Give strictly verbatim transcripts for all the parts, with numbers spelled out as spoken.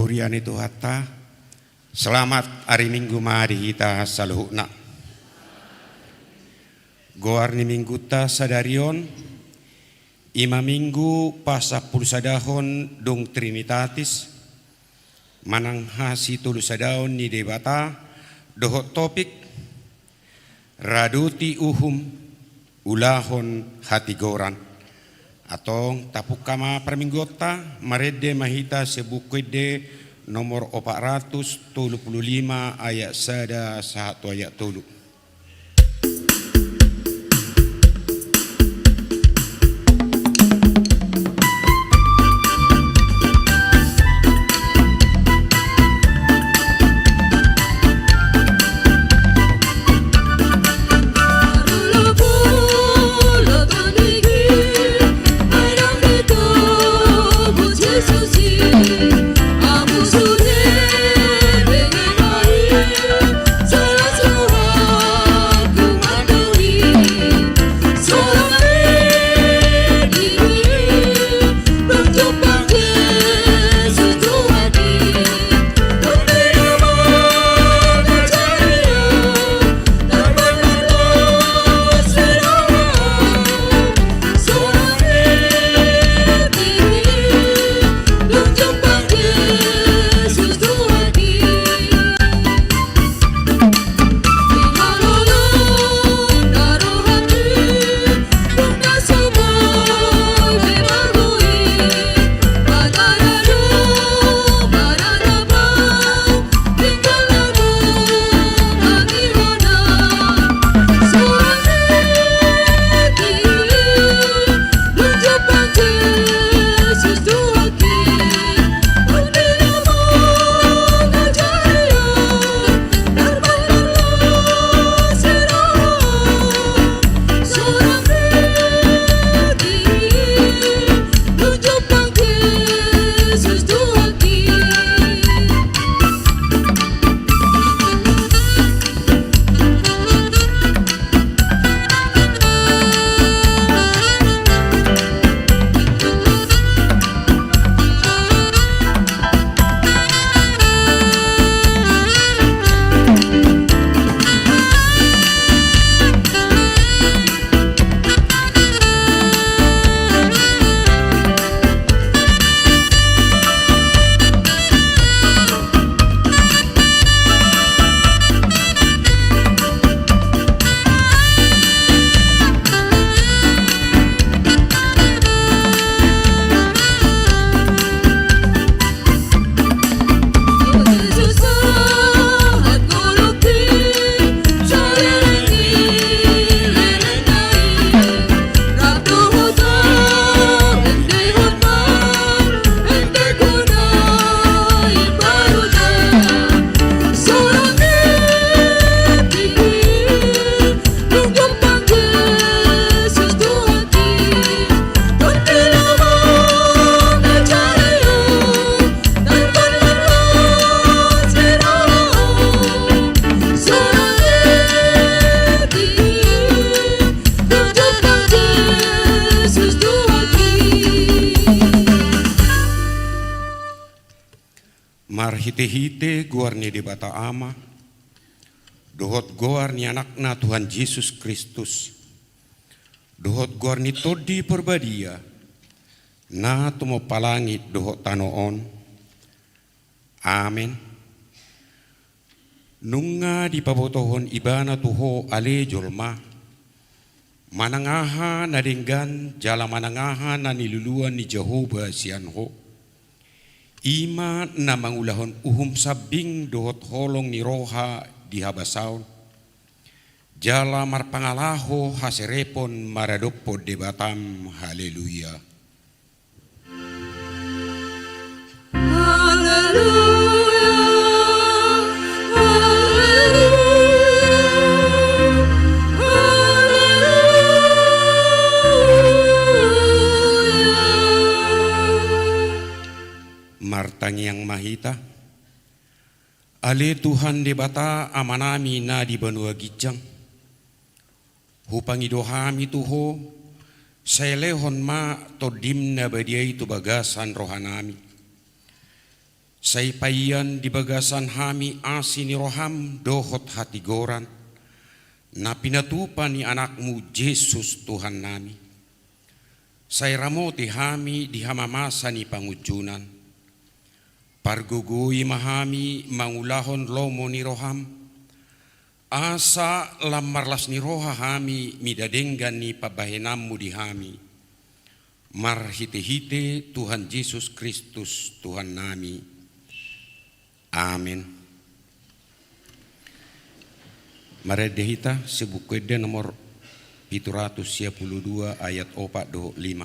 Huria ni Tuhanta, selamat ari Minggu ma di hita saluhutna. Goar ni Minggunta sadari on, i ma Minggu pasampulusadahon dung Trinitatis, manang hasitolusadaon ni Debata, dohot topik, Radoti uhum, ulahon hatigoran. Antong tapungka ma parmingguonta, marende ma hita sian Buku Ende nomor opat ratus tolu pulu lima ayat sada sahat tu ayat tolu. Marhite-hite goar ni Debata Ama, dohot goar ni Anakna Tuhan Jesus Kristus, dohot goar ni Tondi Parbadia, na tumompa langit dohot tano on. Amen. Nunga dipabotohon Ibana tu ho ale jolma, manang aha na denggan jala manang aha na niluluan ni Jahowa sian ho. I ma na mangulahon uhum sambing dohot holong ni roha di habasaon, jala marpangalaho haserepon maradophon Debatam. Haleluya. Haleluya, haleluya, haleluya. Martangiang ma hita. Ale Tuhan Debata Amanami na di banua ginjang, hupangido hami tu ho, sai lehon ma Tondim na badia i tu bagasan rohanami. Sai paian di bagasan hami asi ni roham dohot hatigoran, na pinatupa ni Anakmu Jesus Tuhannami. Sai ramoti hami di hamamasa ni pangunjunan. Pargogoi ma hami mangulahon lomo ni roham, asa lam marlas ni roha hami mida denggan ni pambahenanmu di hami. Marhite-hite Tuhan Jesus Kristus Tuhannami. Amen. Marende hita sian Buku Ende nomor pitu ratus sia pulu dua ayat opat dohot lima.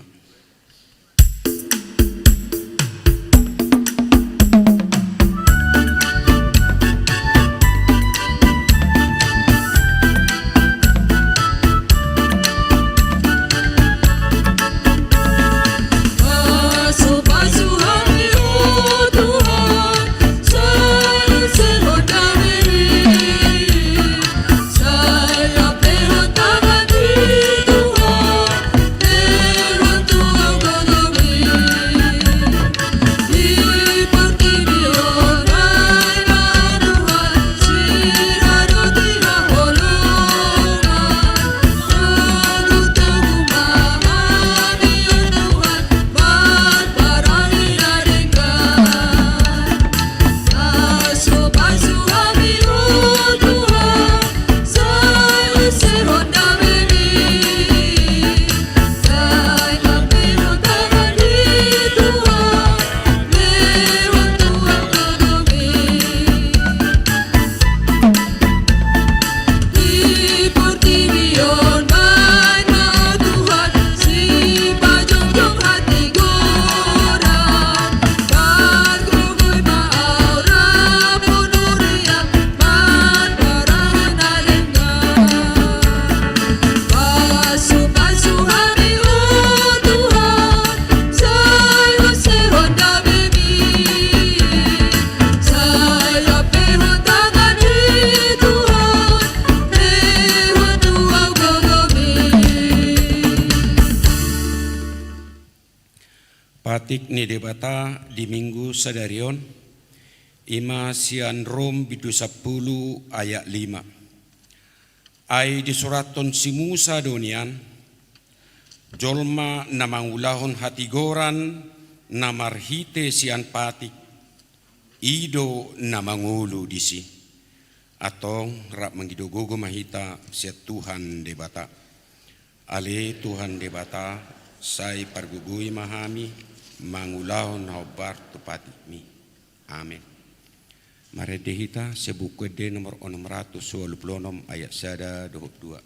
Patik ni Debata di Minggu sadari on, i ma sian Rom bindu sampulu ayat lima. Ai disurathon si Musa do nian, jolma na mangulahon hatigoran na marhite sian patik, i do na mangolu disi. Antong rap mangido gogo ma hita sian Tuhan Debata. Ale Tuhan Debata, sai pargogoi ma hami mangulahon na hombar tu patikmi. Amen. Marende hita sian Buku Ende nomor onom ratus ualu pulu onom ayat sada dohot dua.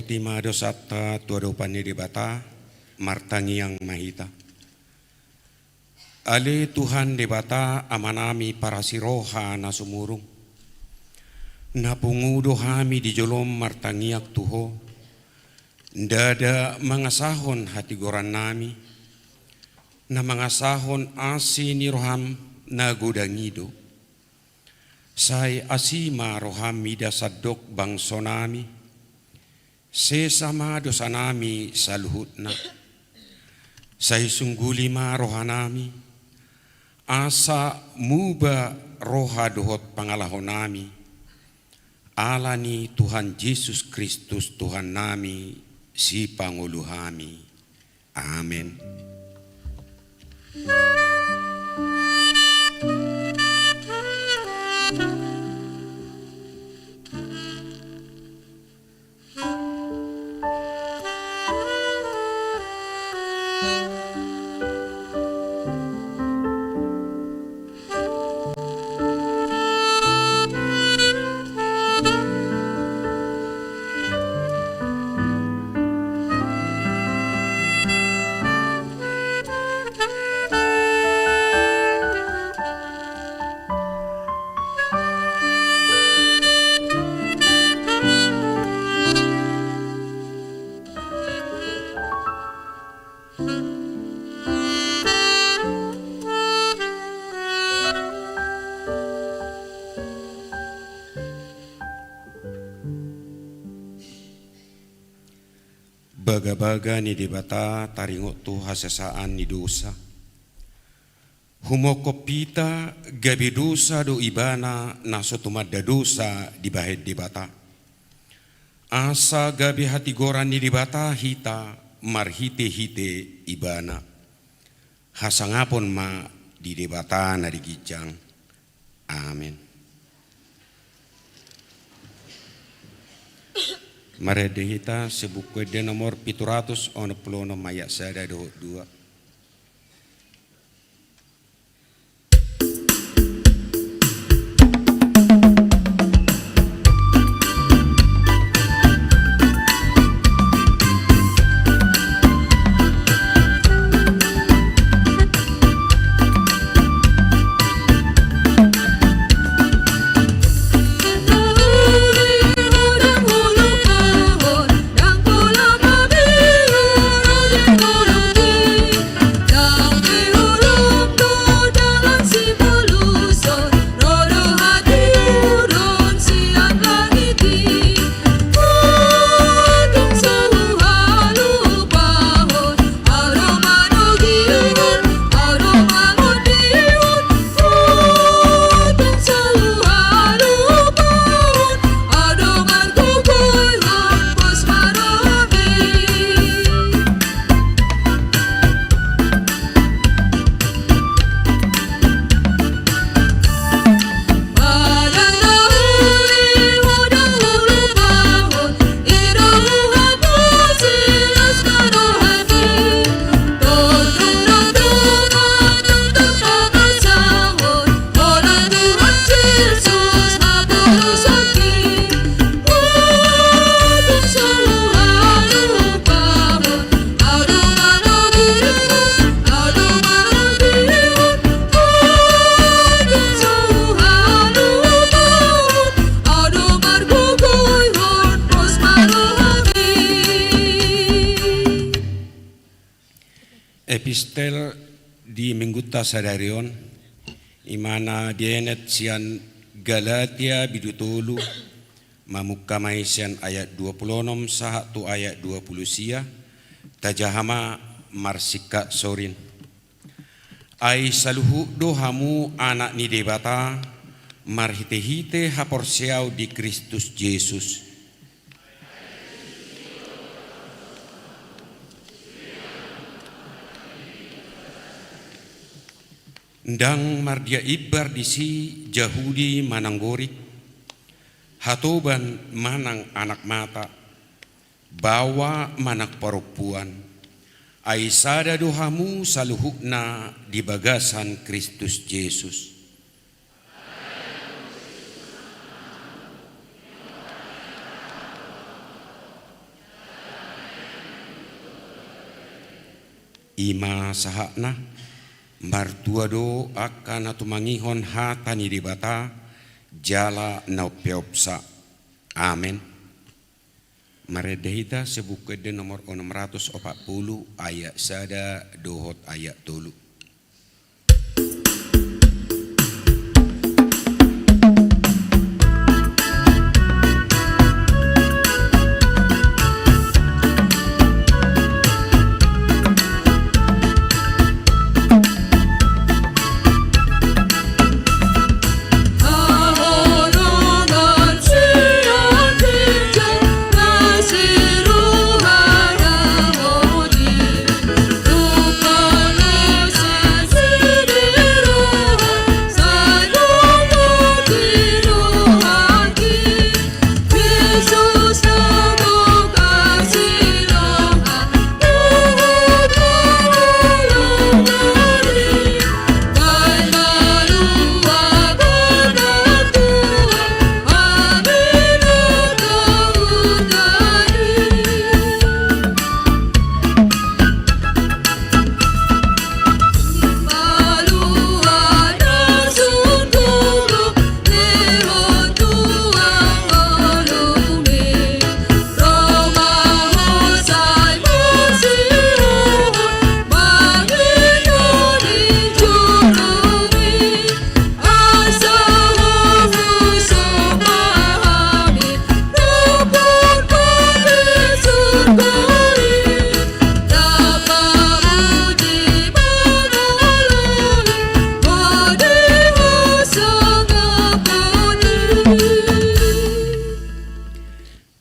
Lehon ma dosanta tu adopan ni Debata, martangiang ma hita. Ale Tuhan Debata, Amanami parasiroha na sumurung, na pungu do hami di jolom martangiang tu Ho, ndada mangasahon hatigorannami, na mangasahon asi ni roham na godang i do. Sai asi ma roham mida sandok bangsonami, sesa ma dosanami saluhutna. Sai sungguli ma rohanami, asa muba roha dohot pangalahonami, ala ni Tuhan Jesus Kristus Tuhannami, Sipangolu hami. Amen. Bagabaga ni Debata taringot tu hasesaan ni dosa. Humongkop hita gabe dosa do Ibana na so tumanda dosa dibahen Debata. Asa gabe hatigoran ni Debata hita marhitehite Ibana. Hasangapon ma di Debata na di ginjang. Amen. Marende hita sibuku ende nomor pitu ratus onom pulu onom ayat sada dohot dua. Epistel di Minggunta sadari on, i ma na dienet sian Galatia bindu tolu, mamungka ma i sian ayat dua pulu onom sahat tu ayat dua pulu sia, tajaha ma marsingkat sorin. Ai saluhut do hamu anak ni Debata, marhitehite haporseaon di Kristus Jesus. Ndang mardia imbar disi Jahudi manang Gorik, hatoban manang anak mata, baoa manang parompuan, ai sada do hamu saluhutna di bagasan Kristus Jesus. I ma sahatna, martua do angka na tumangihon hata ni Debata, jala na umpeopsa. Amen. Marende hita sian Buku Ende nomor onom ratus opat pulu, ayat sada dohot ayat tolu.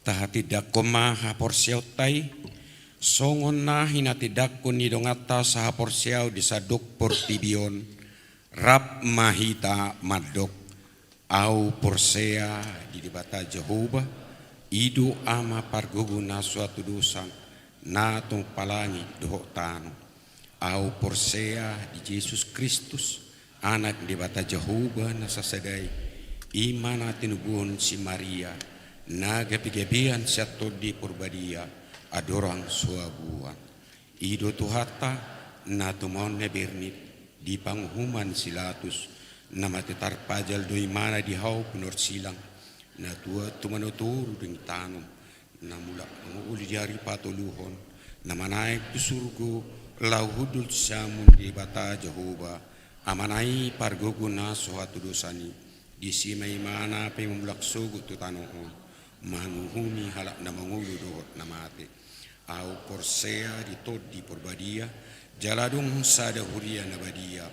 Tahatindangkon ma haporseaonta i, songon na hinatindangkon ni donganta sahaporseaon di sandok portibi on, rap ma hita mandok. Ahu porsea di Debata Jahowa, i do Ama pargogo na so hatudosan, na tumompa langit dohot tano. Ahu porsea di Jesus Kristus, Anak ni Debata Jahowa na sasada i, i ma na tinubuhon si Maria, na gabegabean sian Tondi Porbadia, andorang so habuan. I do Tuhanta, na tumaon na bernit di panguhuman si Latus, na mate tarpajal do ibana di hau pinorsilang, na tuat tumanotoru dung tanom, na mulak mangolu di ari patoluhon, na manaek tu surgo, laho hundul tu siamun ni Debata Jahowa, Amana i pargogo na so hatudosan i, disi ma ibana pe mamulak sogot tu tano on, manguhumi halak na mangolu dohot na mate. Ahu porsea di Tondi Porbadia, jala adong sada huria na badia,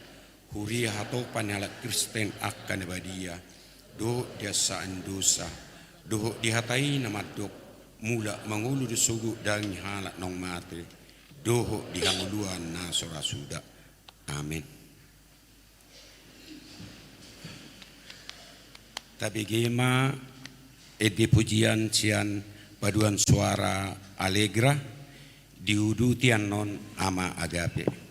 huria hatopan ni halak Kristen angka na badia, dohot di ansaan dosa, dohot di hata i na mandok, mulak mangolu do sogot daging halak naung mate, dohot di hangoluan na so ra suda. Amen. Tabege ma ende pujian sian paduan suara Allegra, diuduti annon Ama Agape.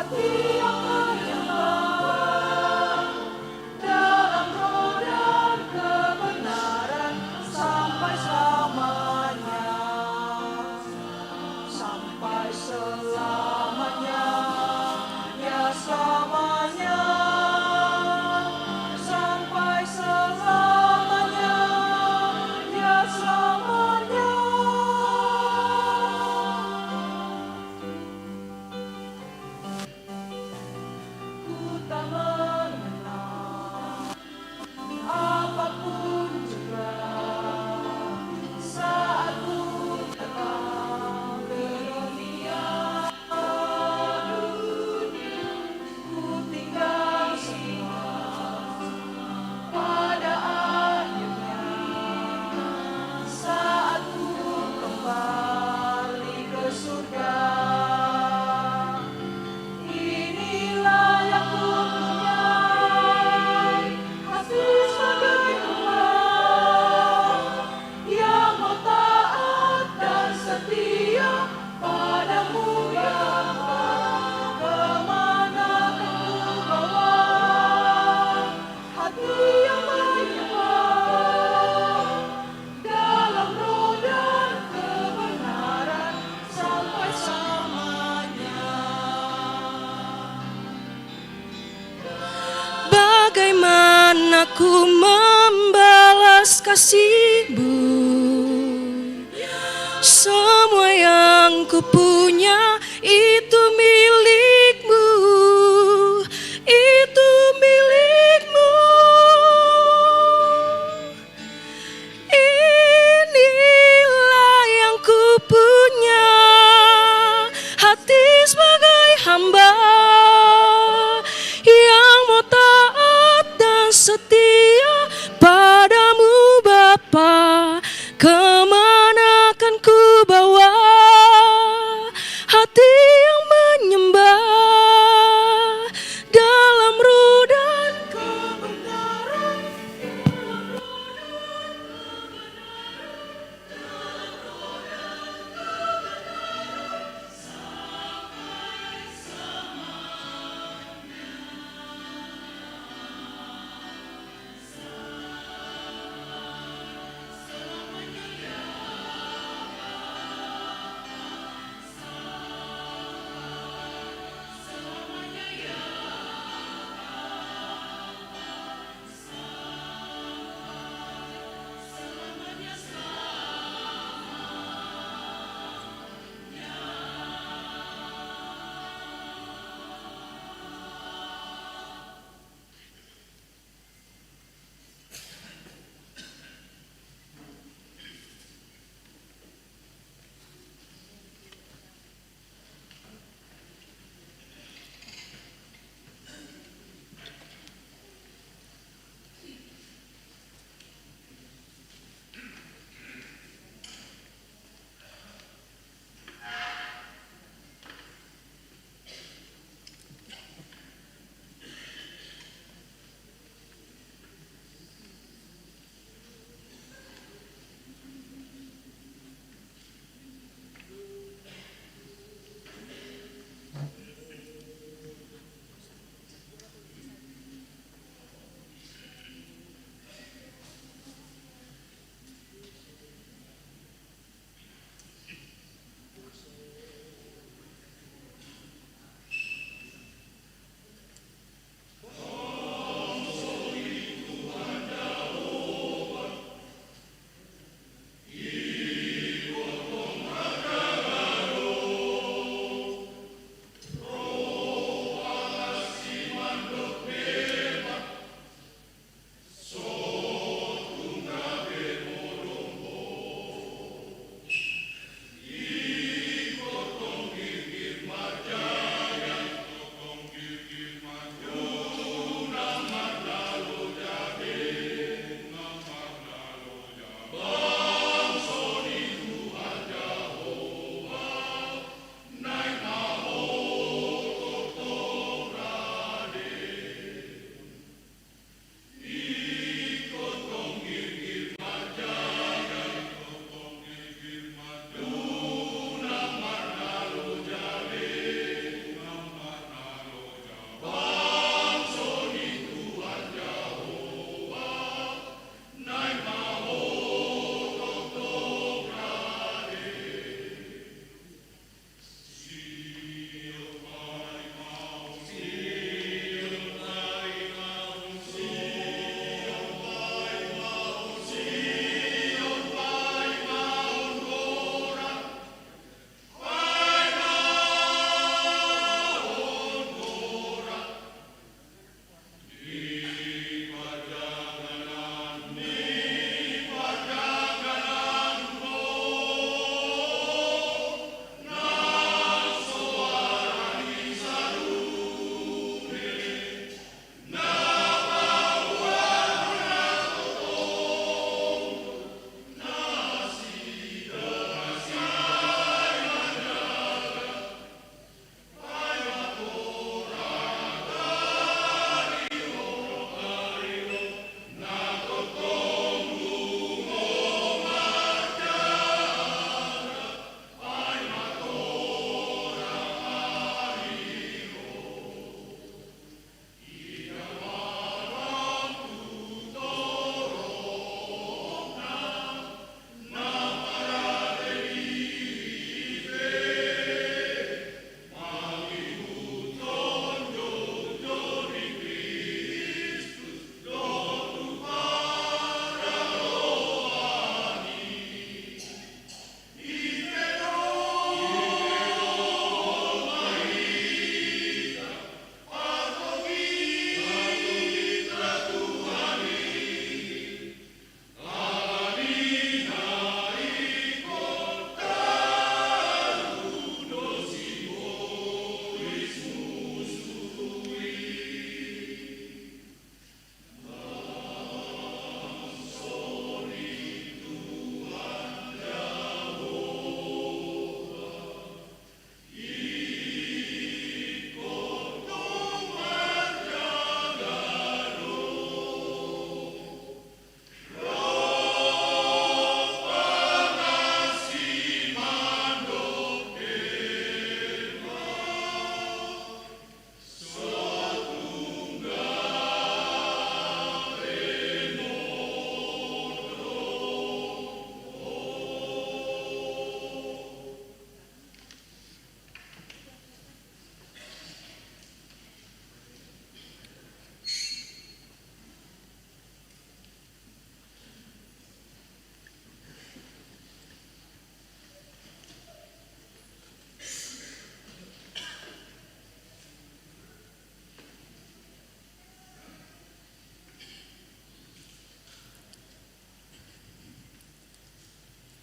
Ia menyembah dalam roh dan kebenaran sampai selamanya, sampai selamanya, ya selamanya, sampai selamanya, ya selamanya. Ku tak mengenal apapun juga saat ku datang ke dunia. Ku tinggal semua pada akhirnya saat ku kembali ke surga. Inilah yang ku punya, hati sebagai hamba yang mau taat dan setia padamu, ya Allah. Kemana pun ku bawa hati yang menyembah dalam roh dan kebenaran sampai selamanya. Bagaimana ku membalas kasih-Mu? Semua yang ku punya itu milik-Mu, itu milik-Mu. Inilah yang ku punya, hati sebagai hamba yang mau taat dan setia padamu, Bapa.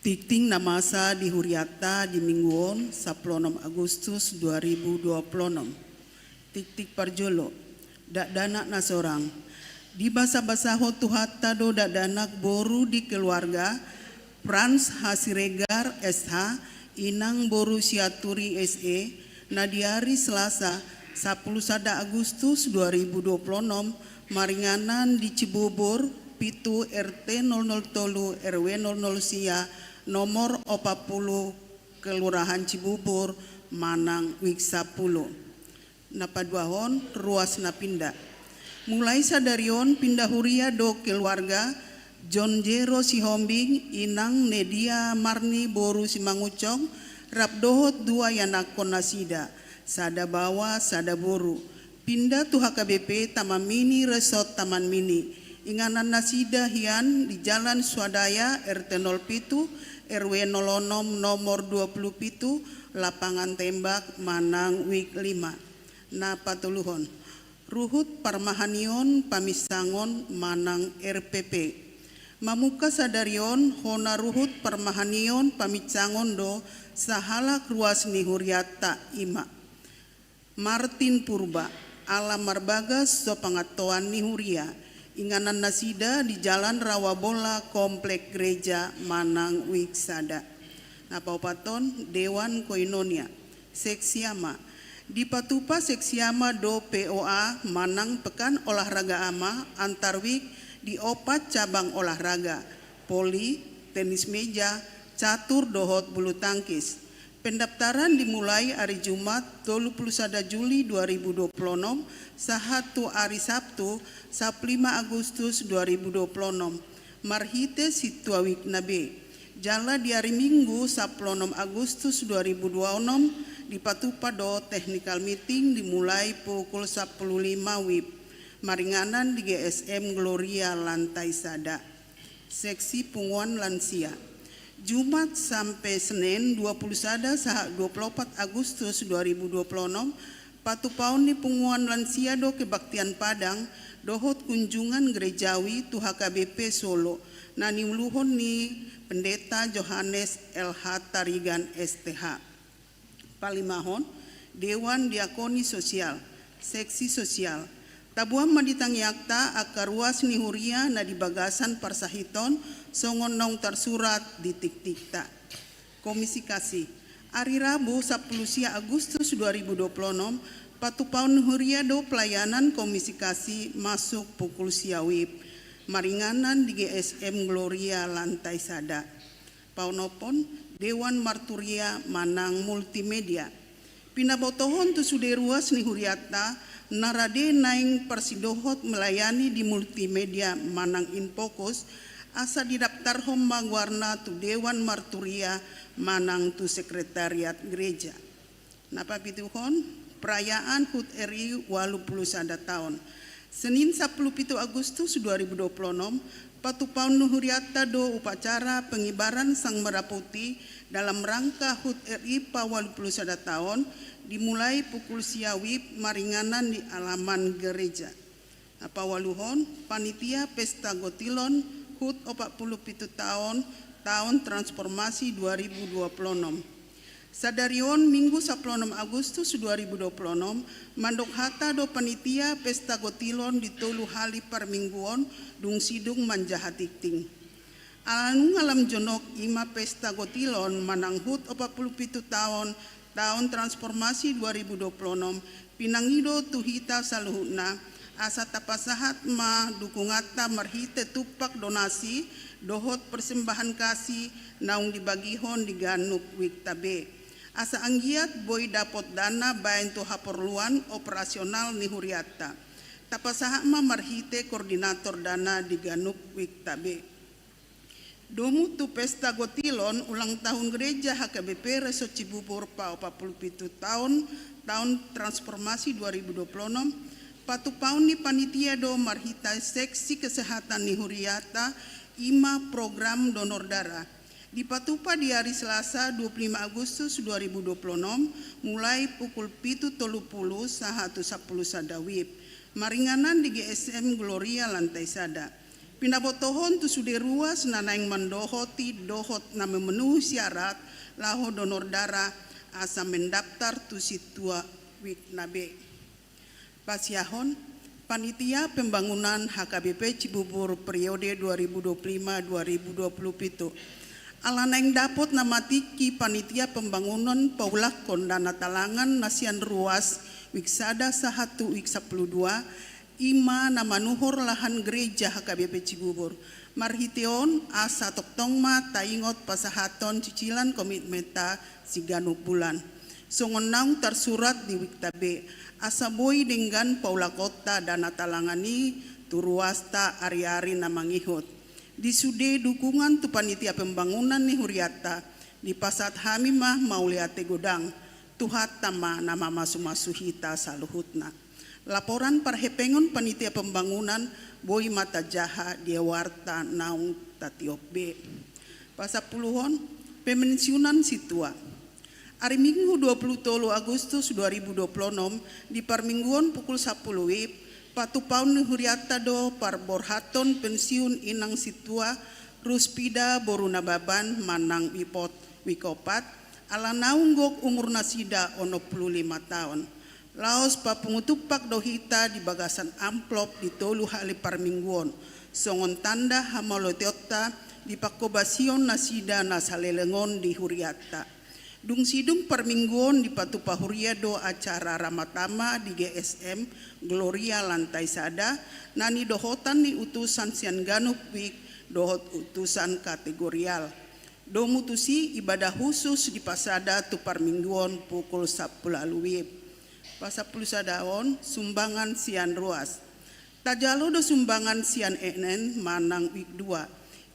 Tingting na masa di hurianta di minggu on, sampulu onom Agustus dua ribu dua puluh onom. Tingting parjolo, dakdanak na sorang. Dibasabasahon Tuhanta do dakdanak boru di keluarga Frans H. Siregar, S H, inang boru Sianturi, S E, na di ari Selasa, sampulu sada Agustus dua ribu dua puluh onom, maringanan di Cibubur, pitu, R T nol nol tolu, R W nol nol sia, nomor opat pulu, Kelurahan Cibubur, manang wijk sampulu. Na paduahon, ruas na pinda. Mulai sadari on pinda huria do keluarga Jon Jero Sihombing, inang Nedia Marni boru Simangunsong, rap dohot dua ianakhon nasida, sada baoa, sada boru. Pinda tu H K B P Taman Mini Resort Taman Mini. Inganan nasida hian di Jalan Swadaya, R T nol pitu, R W nol onom, nomor dua pulu pitu, Lapangan Tembak, manang wijk lima. Na patoluhon, ruhut parmahanion paminsangon manang R P P. Mamungka sadari on hona ruhut parmahanion paminsangon do sahalak ruas ni hurianta, i ma Martin Purba, ala marbagas so pangantoan ni huria, inganan nasida di Jalan Rawabola, Komplek Gereja, manang wijk sada. Na paopathon, Dewan Koinonia, Seksi Ama. Dipatupa Seksi Ama do P O A manang Pekan Olahraga Ama antar wijk di opat cabang olahraga, voli, tenis meja, catur dohot bulu tangkis. Pendaftaran dimulai ari Jumat, tolu pulu sada Juli dua ribu dua puluh onom, sahat tu ari Sabtu, sampulu lima Agustus dua ribu dua puluh onom, marhite sintua wijk na be. Jala di ari Minggu, sampulu onom Agustus dua ribu dua puluh onom, dipatupa do technical meeting dimulai pukul sampulu lima wib, maringanan di G S M Gloria lantai sada. Seksi Punguan Lansia. Jumat sampe Senen, dua pulu sada sahat dua pulu opat Agustus dua ribu dua puluh onom, patupaon ni punguan lansia do kebaktian Padang dohot kunjungan gerejawi tu H K B P Solo, na niuluhon ni Pendeta Johannes L H Tarigan, S T H. Palimahon, Dewan Diakoni Sosial, Seksi Sosial. Taboan ma di tangiangta angka ruas ni huria na di bagasan parsahiton songon naung tarsurat di tingtingta. Komisi Kasih. Ari Rabu, sampulu sia Agustus dua ribu dua puluh onom, patupaon ni huria do pelayanan Komisi Kasih masuk pukul sia wib, maringanan di G S M Gloria lantai sada. Paonomhon, Dewan Marturia manang Multimedia. Pinabotohon tu sude ruas ni hurianta na rade naeng parsidohot melayani di Multimedia manang Infokus, asa didaftarhon ma goarna tu Dewan Marturia manang tu Sekretariat Gereja. Na papituhon, perayaan hut R I ualu pulu sada taon. Senin sampulu pitu Agustus dua ribu dua puluh onom, patupaon ni hurianta do upacara pengibaran sang merah putih dalam rangka hut R I paualu pulu sada taon, dimulai pukul sia wib maringanan di alaman gereja. Na paualuhon, panitia Pesta Gotilon hut opat pulu pitu taon, taon transformasi dua ribu dua puluh onom. Sadari on, Minggu sampulu onom Agustus dua ribu dua puluh onom, mandok hata do panitia Pesta Gotilon di tolu hali parmingguon dung sidung manjaha tingting. Ala nunga lam jonok, i ma Pesta Gotilon manang hut opat pulu pitu taon, taon transformasi dua ribu dua puluh onom, pinangido tu hita saluhutna, asa tapasahat ma dukunganta marhite tumpak donasi dohot persembahan kasih naung dibagihon di ganup wikta be. Asa anggiat boi dapot dana baen tu haporluan operasional ni hurianta. Tapasahat ma marhite koordinator dana di ganup wikta be. Domu tu Pesta Gotilon ulang tahun Gereja H K B P Resort Cibubur paopat pulu pitu taon, taon transformasi dua ribu dua puluh onom, patupaon ni panitia do marhite seksi kesehatan ni hurianta, i ma program donor darah. Dipatupa di ari Selasa dua pulu lima Agustus dua ribu dua puluh onom, mulai pukul pitu tolu pulu sahat tu sampulu sada wib, maringanan di G S M Gloria lantai sada. Pinabotohon tu sude ruas na naeng mandohoti dohot na memenuhi syarat laho donor darah asa mendaftar tu sintua WIKNAB. Pasiahon, Panitia Pembangunan H K B P Cibubur periode dua ribu dua puluh lima dua ribu dua puluh pitu. Ala naeng dapot na matingki panitia pembangunan paulakkon dana talangan na sian ruas WIK sada sahat tu WIK sampulu dua, i ma na manuhor lahan gereja H K B P Cibubur. Marhite on asa tongtong ma taingot pasahathon cicilan komitmenta siganup bulan. Songon naung tarsurat di WIKNAB, asa boi denggan paulakkonta dana talangan i tu ruasta ari-ari na mangihut. Di sude dukungan tu panitia pembangunan ni hurianta, dipasahat hami ma mauliate godang. Tuhanta ma na mamasu-masu hita saluhutna. Laporan parhepengon panitia pembangunan boi ma tajaha di warta naung tatiop be. Pasampuluhon, pemensiunan sintua. Ari Minggu dua puluh tolu Agustus dua ribu dua puluh enam, di parmingguon pukul sampulu WIB, patupaon ni hurianta do parborhathon pensiun inang sintua Ruspida boru Nababan manang WIK opat, ala naung gok umur nasida onom pulu lima taon. Laos papungu tumpak do hita di bagasan amplop di tolu hali parmingguon, songon tanda hamauliateonta di panghobasion nasida na saleleng on di hurianta. Dung sidung parmingguon dipatupa huria do acara ramatama di G S M Gloria lantai sada, na nidohotan ni utusan sian ganup WIK dohot utusan kategorial. Domu tusi ibadah husus dipasada tu parmingguon pukul sampulu ualu WIB. Pasampulu sadaon, sumbangan sian ruas. Tajalo do sumbangan sian enen manang WIK dua.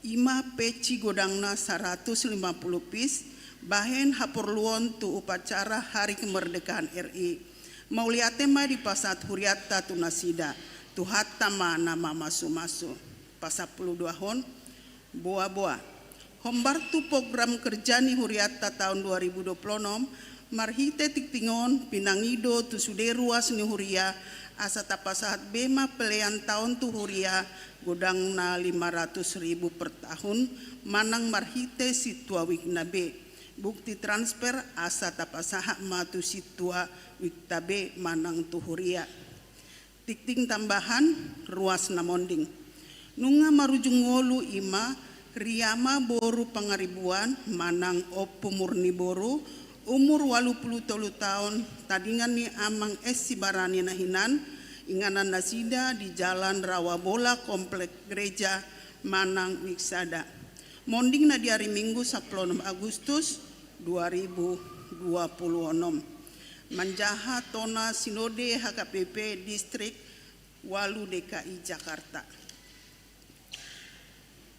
I ma peci godangna saratus lima pulu pis, bahen haporluon tu upacara Hari Kemerdekaan R I. Mauliate ma dipasahat hurianta tu nasida. Tuhanta ma na mamasu-masu. Pasampulu duahon, boa-boa. Hombar tu program kerja ni hurianta taon dua ribu dua puluh enam, marhite tingting on pinangido tu sude ruas ni huria, asa tapasahat be ma pelean taon tu huria godangna lima ratus ribu per tahun, manang marhite sintua WIKNAB. Bukti transfer asa tapasahat ma tu sintua WIKNAB manang tu huria. Tingting tambahan, ruas na monding. Nunga marujung ngolu i ma Riama boru Pangaribuan manang Ompu Murni boru, umur ualu pulu tolu taon, tadingan ni Amang S. Sibarani na hinan, inganan nasida di Jalan Rawa Bola, Komplek Gereja, manang WIK sada. Monding na di ari Minggu sampulu onom Agustus dua ribu dua puluh onom. Manjaha tona Sinode H K B P Distrik ualu D K I Jakarta.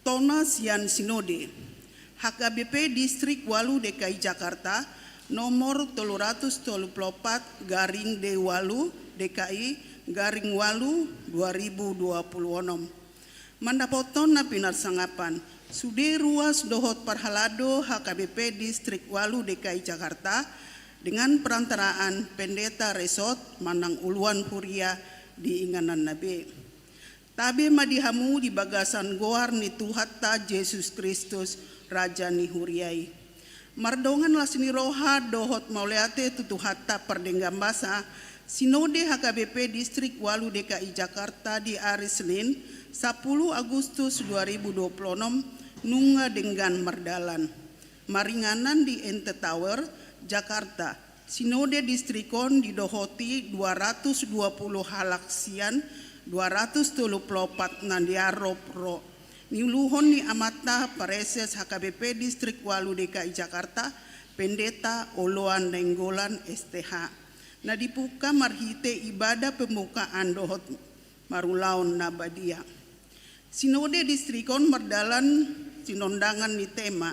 Tona sian Sinode H K B P Distrik ualu D K I Jakarta, nomor tolu ratus tolu pulu opat garing D ualu D K I garing ualu dua ribu dua puluh onom. Mandapothon na pinarsangapan, sude ruas dohot parhalado H K B P Distrik ualu D K I Jakarta, dengan perantaraan Pendeta Resort manang uluan huria di ingananna be. Tabe ma di hamu di bagasan goar ni Tuhanta Jesus Kristus, Raja ni huria i. Mardongan las ni roha dohot mauliate tu Tuhanta pardenggan basa, Sinode H K B P Distrik ualu D K I Jakarta di ari Senin, sampulu Agustus dua ribu dua puluh onom, nunga denggan mardalan. Maringanan di N T Tower, Jakarta, Sinode Distrik on didohoti dua ratus dua puluh halak sian dua ratus tolu pulu opat na niarop ro. Niuluhon ni Amanta Praeses H K B P Distrik ualu D K I Jakarta, Pendeta Oloan Nainggolan, S T H, na dibuka marhite ibadah pembukaan dohot marulaon na badia. Sinode Distrik on mardalan sinondangan ni tema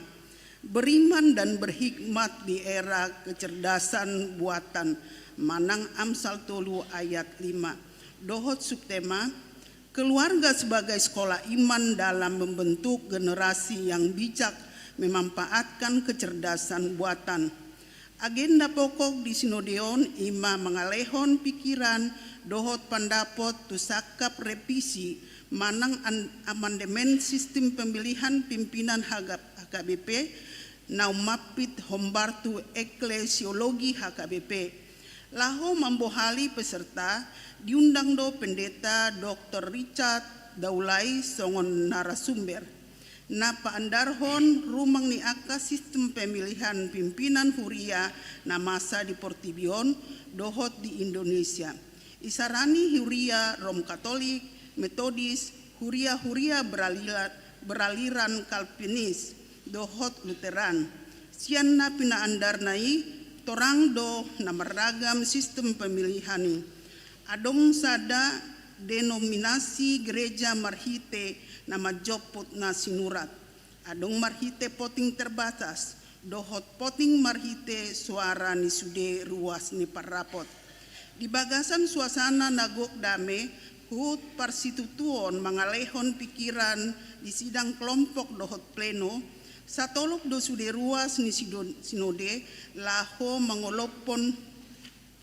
Beriman dan Berhikmat di Era Kecerdasan Buatan manang Amsal tolu ayat lima, dohot subtema Keluarga sebagai sekolah iman dalam membentuk generasi yang bijak memanfaatkan kecerdasan buatan. Agenda pokok di sinode on i ma mangalehon pikiran dohot pandapot tu sangkap revisi manang an-, amandemen sistem pemilihan pimpinan H K B P naung mampit hombar tu eklesiologi H K B P. Laho mambohali peserta, diundang do Pendeta Doktor Richard Daulay songon narasumber na paandarhon rumang ni angka sistem pemilihan pimpinan huria na masa di portibi on dohot di Indonesia. Isarani huria Rom Katolik, Metodis, huria-huria beralila-, beraliran Kalvinis, dohot Lutheran. Sian na pinaandarna i torang do na marragam sistem pemilihan i. Adong sada denominasi gereja marhite na manjomput na sinurat. Adong marhite voting terbatas, dohot voting marhite suara ni sude ruas ni parrapot. Di bagasan suasana na gok dame, huhut parsitutuon mangalehon pikiran di sidang kelompok dohot pleno, satolop do sude ruas ni sido-, sinode laho mangolophon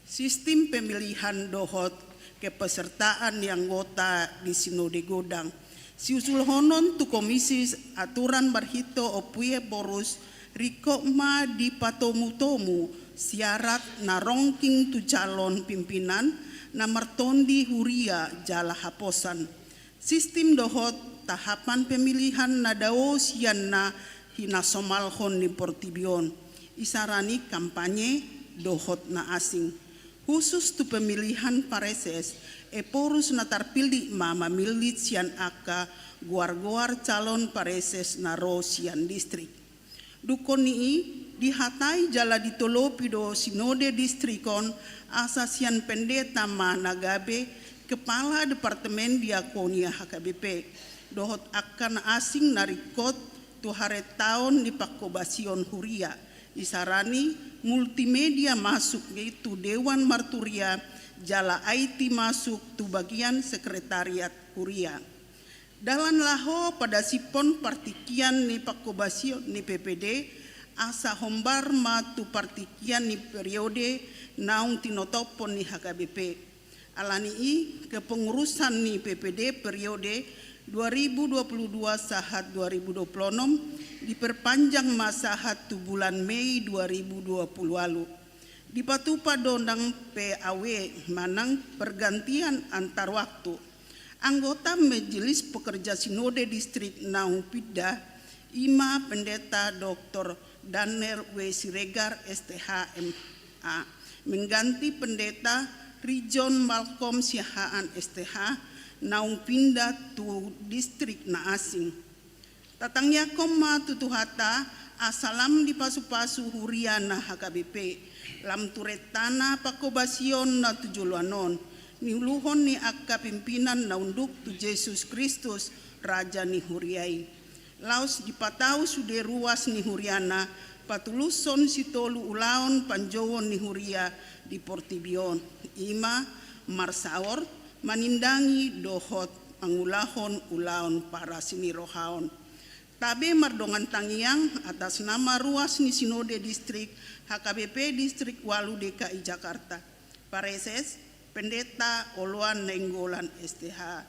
sistem pemilihan dohot kepesertaan ni anggota di sinode godang. Siusulhonon tu komisi aturan marhite Ompuy Ephorus, ringkot ma dipatomutomu syarat na rongking tu calon pimpinan na martondi huria jala haposan. Sistem dohot tahapan pemilihan na dao sian na hinasomalhon ni portibi on, isarani kampanye dohot na asing. Husus tu pemilihan pareses, Ephorus na tarpillit ma mamillit sian angka goar-goar calon pareses na ro sian distrik. Dungkon ni i, dihatai jala ditolopi do sinode distrik on asa sian pendeta ma na gabe kepala departemen diakonia H K B P, dohot angka na asing na ringkot tu harentaon ni pangkobasion huria, isarani multimedia masuk i tu dewan marturia jala I T masuk tu bagian sekretariat huria. Dalan laho padasiphon partingkian ni pangkobasion ni P P D, asa hombar ma tu partingkian ni periode naung tinotophon ni H K B P. Alani i, kepengurusan ni P P D periode dua ribu dua puluh dua sahat dua ribu dua puluh enam diperpanjang ma sahat tu bulan Mei dua ribu dua puluh ualu. Dipatupa do nang P A W manang pergantian antar waktu. Anggota Majelis Pekerja Sinode Distrik naung pinda i ma Pendeta Doktor Daniel W Siregar, S T H, M A, mengganti Pendeta Rijon Malkom Siahaan, S T H, naung pinda tu distrik na asing. Tatangiangkon ma tu Tuhanta, asa lam dipasupasu huria na H K B P, lam tu rentana pangkobasion na tu joloan on, niuluhon ni angka pimpinan na unduk tu Jesus Kristus, Raja ni huria i. Laos dipatau sude ruas ni huriana, patulushon sitolu ulaon panjouon ni huria di portibi on, i ma marsaor, manindangi dohot mangulahon ulaon parasinirohaon. Tabe mardongan tangiang atas nama ruas ni Sinode Distrik H K B P Distrik ualu D K I Jakarta. Pareses, Pendeta Oloan Nainggolan, S T H.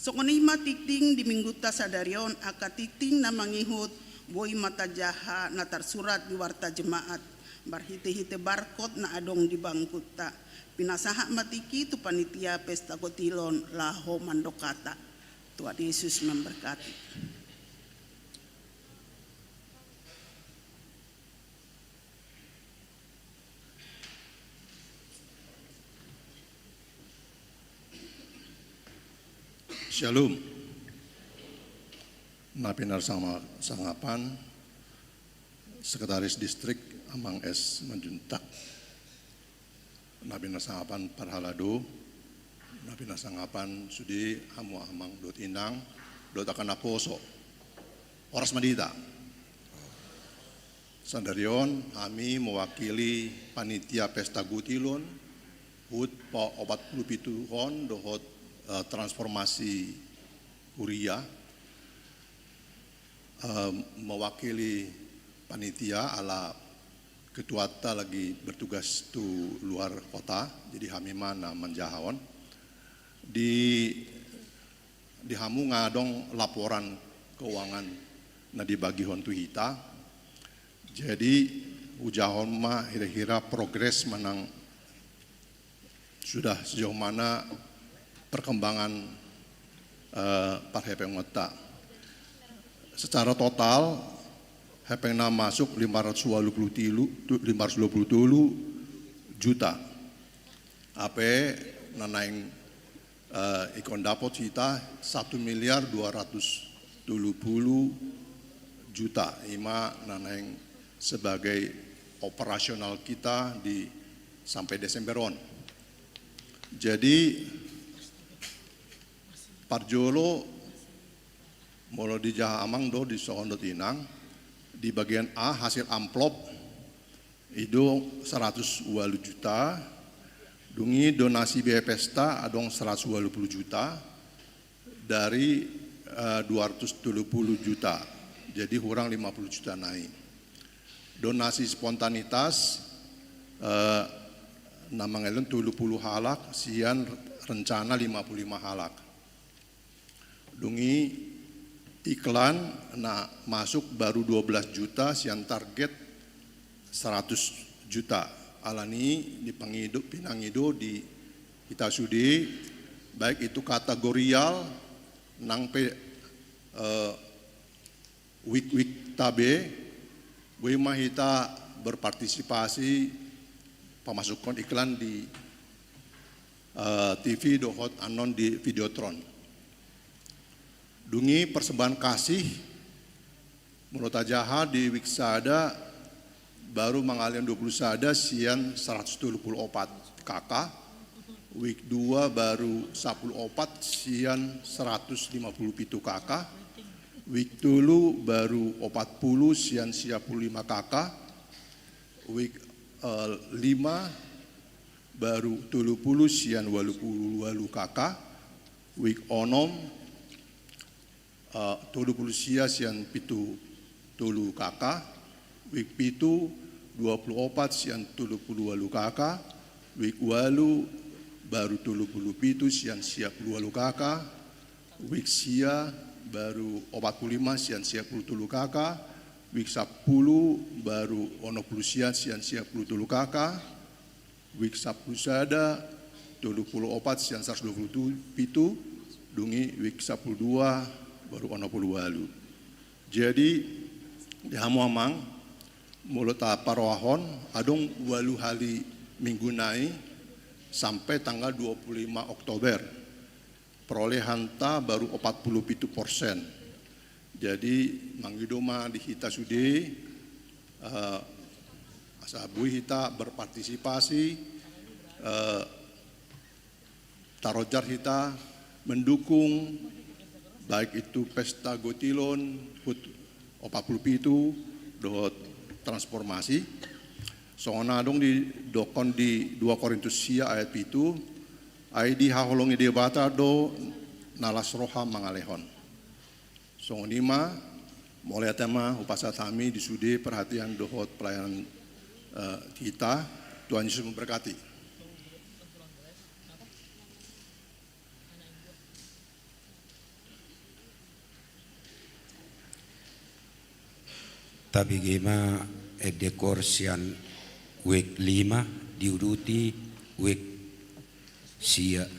Songon i ma tingting di minggunta sadari on, angka tingting na mangihut boi ma tajaha na tarsurat di Warta Jemaat marhitehite barkot na adong di bangkunta. Pinasahat ma tingki tu panitia pesta gotilon laho mandok hata. Tuhan Yesus memberkati. Shalom. Na pinarsangapan, Sekretaris Distrik Amang S Manjuntak. Na pinarsangapan parhalado, na pinarsangapan sude hamu amang dohot inang, dohot angka naposo. Horas ma di hita. Sadari on hami mewakili panitia pesta gotilon, hut paopat pulu pituhon dohot, eh, transformasi huria. eh, mewakili panitia ala ketuata lagi bertugas tu luar kota, jadi hami ma na manjaha on. Di, di hamu nga adong laporan keuangan na dibagihon tu hita. Jadi hujahahon ma hira-hira progres manang sudah sejauh mana perkembangan, eh, parhepengonta. Secara total, hepeng na masuk lima ratus dua puluh tiga, tu-, lima ratus dua puluh tolu juta. Hape na naeng, eh, ingkon dapot hita satu miliar dua ratus tolu pulu juta. I ma na naeng sebagai operasional kita di sampe Desember on. Jadi, parjolo, molo dijaha amang do di songon dot inang, di bagian A, hasil amplop, i do saratus ualu juta, dung i donasi biaya pesta adong saratus ualu pulu juta, dari, eh, dua ratus tolu pulu juta. Jadi hurang lima pulu juta nai. Donasi spontanitas, eh, na mangalehon tolu pulu halak, sian rencana lima pulu lima halak. Dung i iklan na masuk baru dua belas juta sian target saratus juta. Alani i dipangido, pinangido di hita sude, baik itu kategorial nang pe, eh, wijk-wijk ta be, boi ma hita berpartisipasi pamasukhon iklan di, eh, T V dohot annon di Videotron. Dung i persembahan kasih, molo tajaha di wijk sada baru mangalehon dua pulu sada sian saratus tolu pulu opat K K, wijk dua baru sapulu opat sian saratus lima pulu pitu K K, wijk tolu baru opat pulu sian sia pulu lima K K, wijk, eh, lima baru tolu pulu sian ualu pulu ualu K K, wijk onom, eh, tolu pulu sia sian pitu tolu K K, wijk pitu dua pulu opat sian tolu pulu ualu K K, wijk ualu baru tolu pulu pitu sian sia pulu ualu K K, wijk sia baru opat pulu lima sian sia pulu tolu K K, wijk sampulu baru onom pulu sia sian sia pulu tolu K K, wijk sampulu sada tolu pulu opat sian saratus dua pulu pitu, dung i wijk sampulu dua baru onom pulu ualu. Jadi di hamu amang, molo taparohahon, adong ualu hali minggu nai sampe tanggal dua pulu lima Oktober. Perolehan ta baru opat pulu pitu persen. Jadi mangido ma di hita sude, eh, asa boi hita berpartisipasi, eh, tarojar hita mendukung, baik itu pesta gotilon, hut opat pulu pitu, dohot transformasi. Songon na adong didokkon di dua Korintus sia ayat pitu, ai dihaholongi Debata do na las roha mangalehon. Songon i ma, mauliate ma hupasahat hami di sude perhatian dohot pelayanan, eh, hita. Tuhan Yesus memberkati. Tabege ma ende koor sian wijk lima, diuduti wijk sia.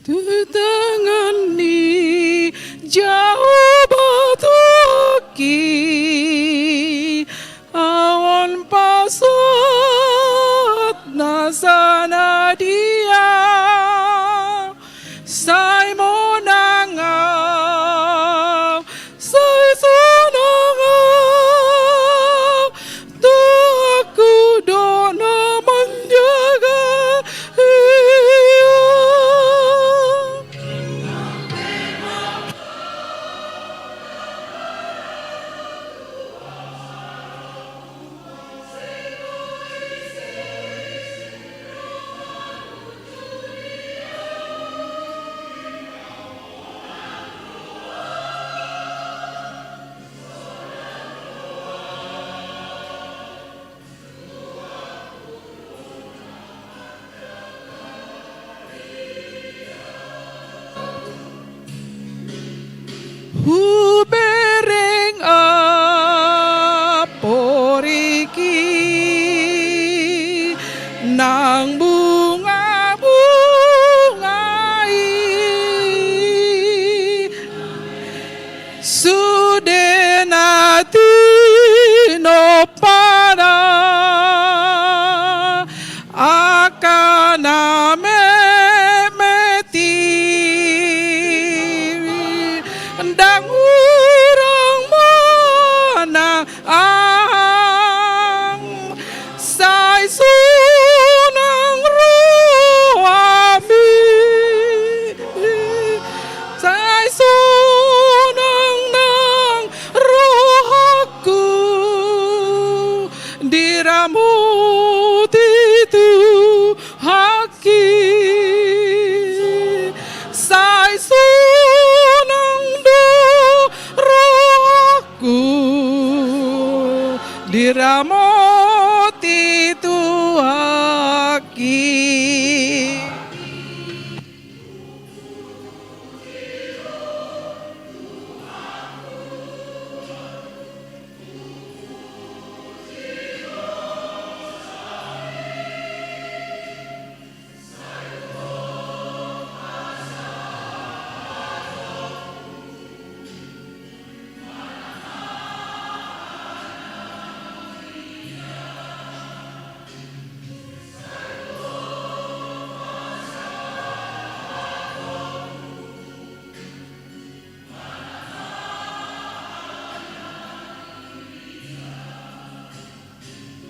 Tu tangan ni Jahowa Tuhanki, ahu on pasahat nasa na di ahu, sai monang ahu, sai sonang ahu, Tuhanku do na manjaga ia. Hubereng amporiki nang bungabunga i, sude na tinompana angka na metmet i. Ndang hurang manang aha, sai sonang rohami, sai sonang nang rohangku, diramoti Tuhanki, sai sonang do rohangku, diramoti Tuhanki.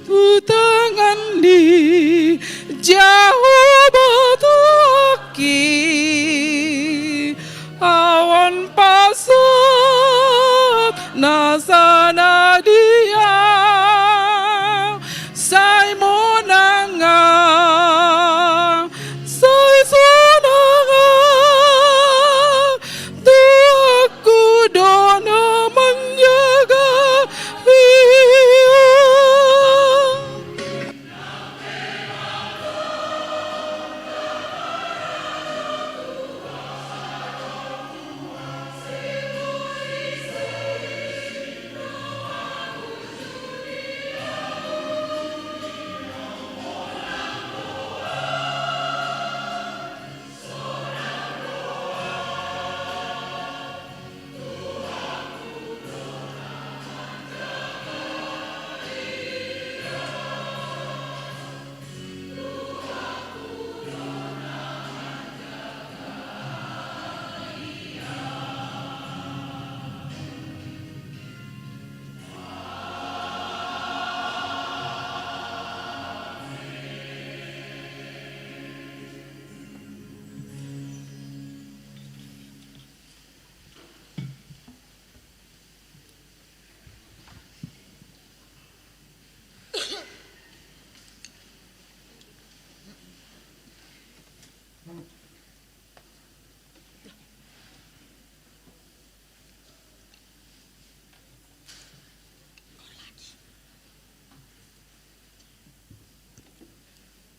Tu tangan ni Jahowa Tuhanki, ahu on pasahat nasa na di ahu, sai monang ahu, sai sonang ahu, Tuhanku do na manjaga ia.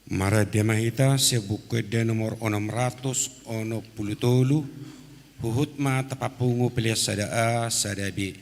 Marende ma hita sian Buku Ende nomor onom ratus onom pulu tolu, huhut ma tapapungu pelean sada A, sada B.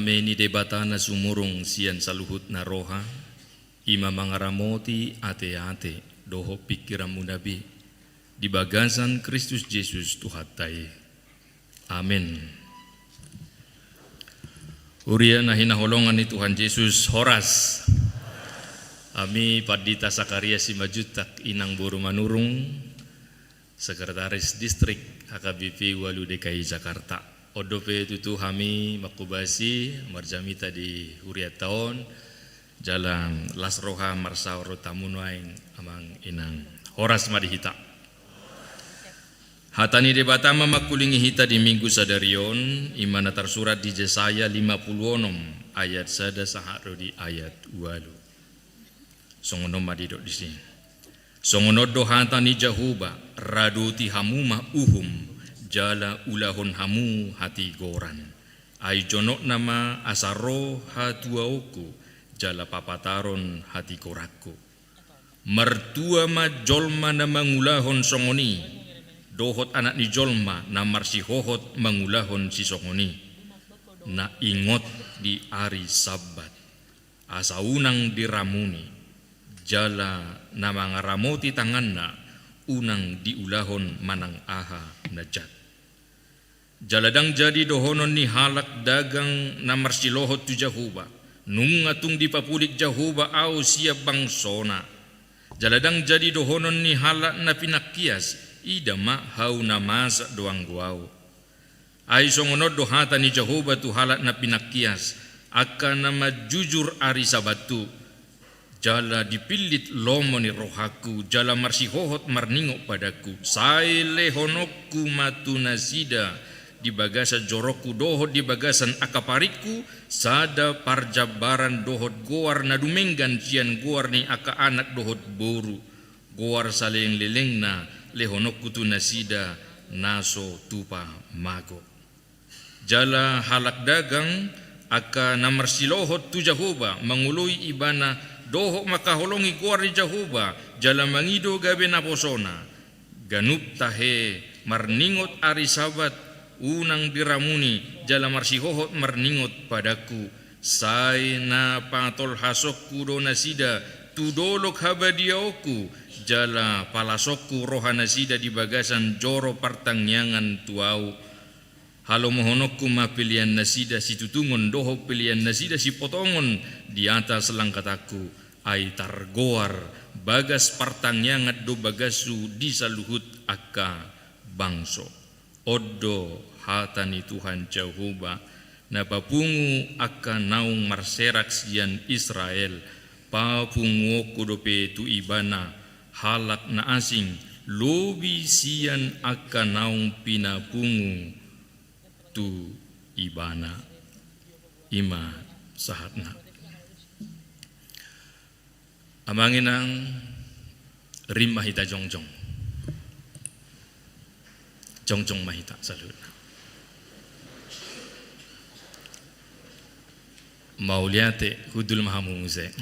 Dame ni Debata na sumurung sian saluhutna roha, i ma mangaramoti ateate dohot pingkiranmuna be di bagasan Kristus Jesus Tuhanta i. Amen. Huria na hinaholongan ni Tuhan Jesus, horas. Hami Pandita Sakaria Simanjuntak Inang Boru Manurung, Sekretaris Distrik H K B P ualu D K I Jakarta. On dope tutu hami manghobasi marjamita di hurianta on, jala las roha marsaor tu hamu nuaeng, Amang Inang. Horas ma di hita. Hata ni Debata ma mangkulingi hita di Minggu sadari on, i ma na tarsurat di Jesaya lima pulu onom ayat sada sahat ro di ayat ualu. Songon on ma didok disi. Songon on do hata ni Jahowa: Radoti hamu ma uhum, jala ulahon hamu hatigoran. Ai jonokna ma asa ro hatuaonku, jala papataron hatigoranku. Martua ma jolma na mangulahon songon i, dohot anak ni jolma na marsihohot mangulahon sisongon i, na ingot di ari Sabbat, asa unang diramuni, jala na mangaramoti tanganna unang diulahon manang aha na jat. Jala ndang jadi dohonon ni halak dagang na marsilohot tu Jahowa: Nunga tung dipapulik Jahowa ahu sian bangsona. Jala ndang jadi dohonon ni halak na pinangkias: Ida ma hau na masa do anggo ahu. Ai songon on do hata ni Jahowa tu halak na pinangkias, angka na manjujur ari Sabathu, jala dipillit lomo ni rohangku, jala marsihohot marningot padangku. Sai lehononku ma tu nasida di bagasan jorongku dohot di bagasan angka paringku, sada parjambaran dohot goar na dumenggan sian goar ni angka anak dohot boru, goar saleleng-lelengna lehononku tu nasida na so tupa mago. Jala halak dagang, angka na marsilohot tu Jahowa, mangoloi Ibana dohot mangkaholongi goar ni Jahowa, jala mangido gabe naposona. Ganup tahe marningot ari Sabat unang diramuni, jala marsihohot marningot padangku. Sai na patolhasonku do nasida tu dolok habadiaonku, jala palasonku roha nasida di bagasan joro partangiangan tu ahu. Halomohononku ma pelean nasida situtungon dohot pelean nasida sipotongon di atas langkatanku, ai targoar bagas partangiangan do bagashu di saluhut angka bangso. On do hata ni Tuhan Jahowa, na papungu angka naung marserak sian Israel, papunguonku dope tu ibana halak na asing, lobi sian angka naung pinapungu tu ibana. I ma sahatna. Amang inang, rap ma hita jongjong. Jongjong ma hita saluhutna. Mauliate, hundul ma hamu muse.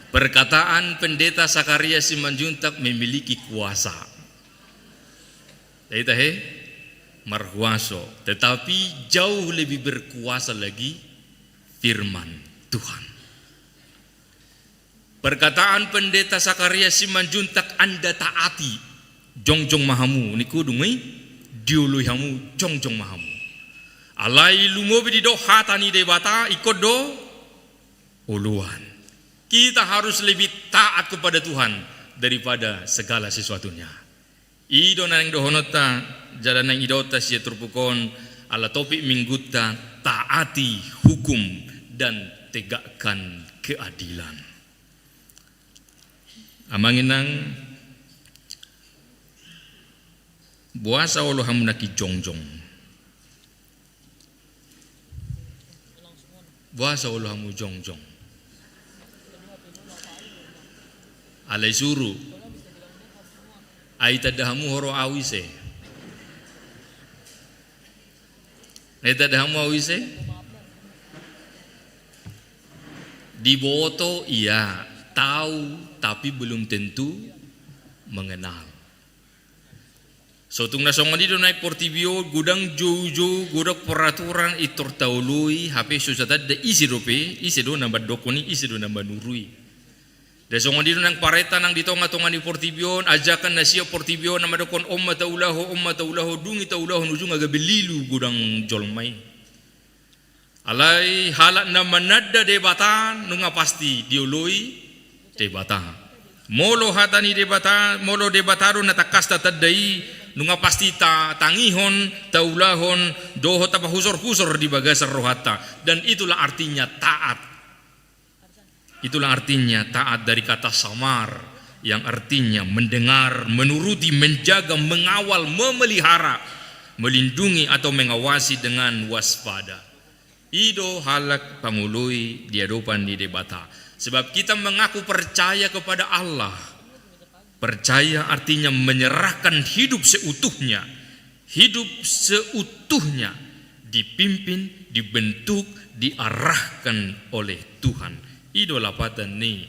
Perkataan Pendeta Sakaria Simanjuntak memiliki kuasa. Jadi tahe, marhuaso, tetapi jauh lebih berkuasa lagi firman Tuhan. Perkataan Pendeta Sakaria Simanjuntak, anda taati, jongjong ma hamu, ninna dung i, dioloi hamu, jongjong ma hamu. Alai lumobi didok hata ni Debata, ingkon do oloan. Kita harus lebih taat kepada Tuhan daripada segala sesuatunya. I do naeng dohononta, jala naeng idaonta sian turpuk on, ala topik minggunta, taati hukum dan tegakkan keadilan. Amang inang, boasa olo hamu nangkin jongjong? Boasa olo hamu jongjong? Alai suru. Ai tanda hamu horo au ise. Ai tanda hamu au ise. Diboto, iya, tahu, tapi belum tentu mengenal. Sotung na songon i do naeng portibi on, godang joujou, godang peraturan, pintor taoloi, hape so tanda ise dope, ise do na mandokkon i, ise do na manuru i. Nda songon i do nang parenta nang di tonga-tonga ni portibi on, ajakan na sian portibi on na mandokkon on ma taulahon, on ma taulahon, dung i taulahon ujungna gabe lilu godang jolma i. Alai halak na mananda Debata nunga pasti dioloi Debata. Molo hata ni Debata, molo Debata do na tangkas tatanda i, nunga pasti tatangihon, taulahon, dohot tapahusor-husor di bagasan rohanta. Dan itulah artinya taat. Itulah artinya taat dari kata samar, yang artinya mendengar, menuruti, menjaga, mengawal, memelihara, melindungi atau mengawasi dengan waspada. I do halak pangoloi di adopan ni Debata. Sebab kita mengaku percaya kepada Allah. Percaya artinya menyerahkan hidup seutuhnya. Hidup seutuhnya dipimpin, dibentuk, diarahkan oleh Tuhan. I do lapatan ni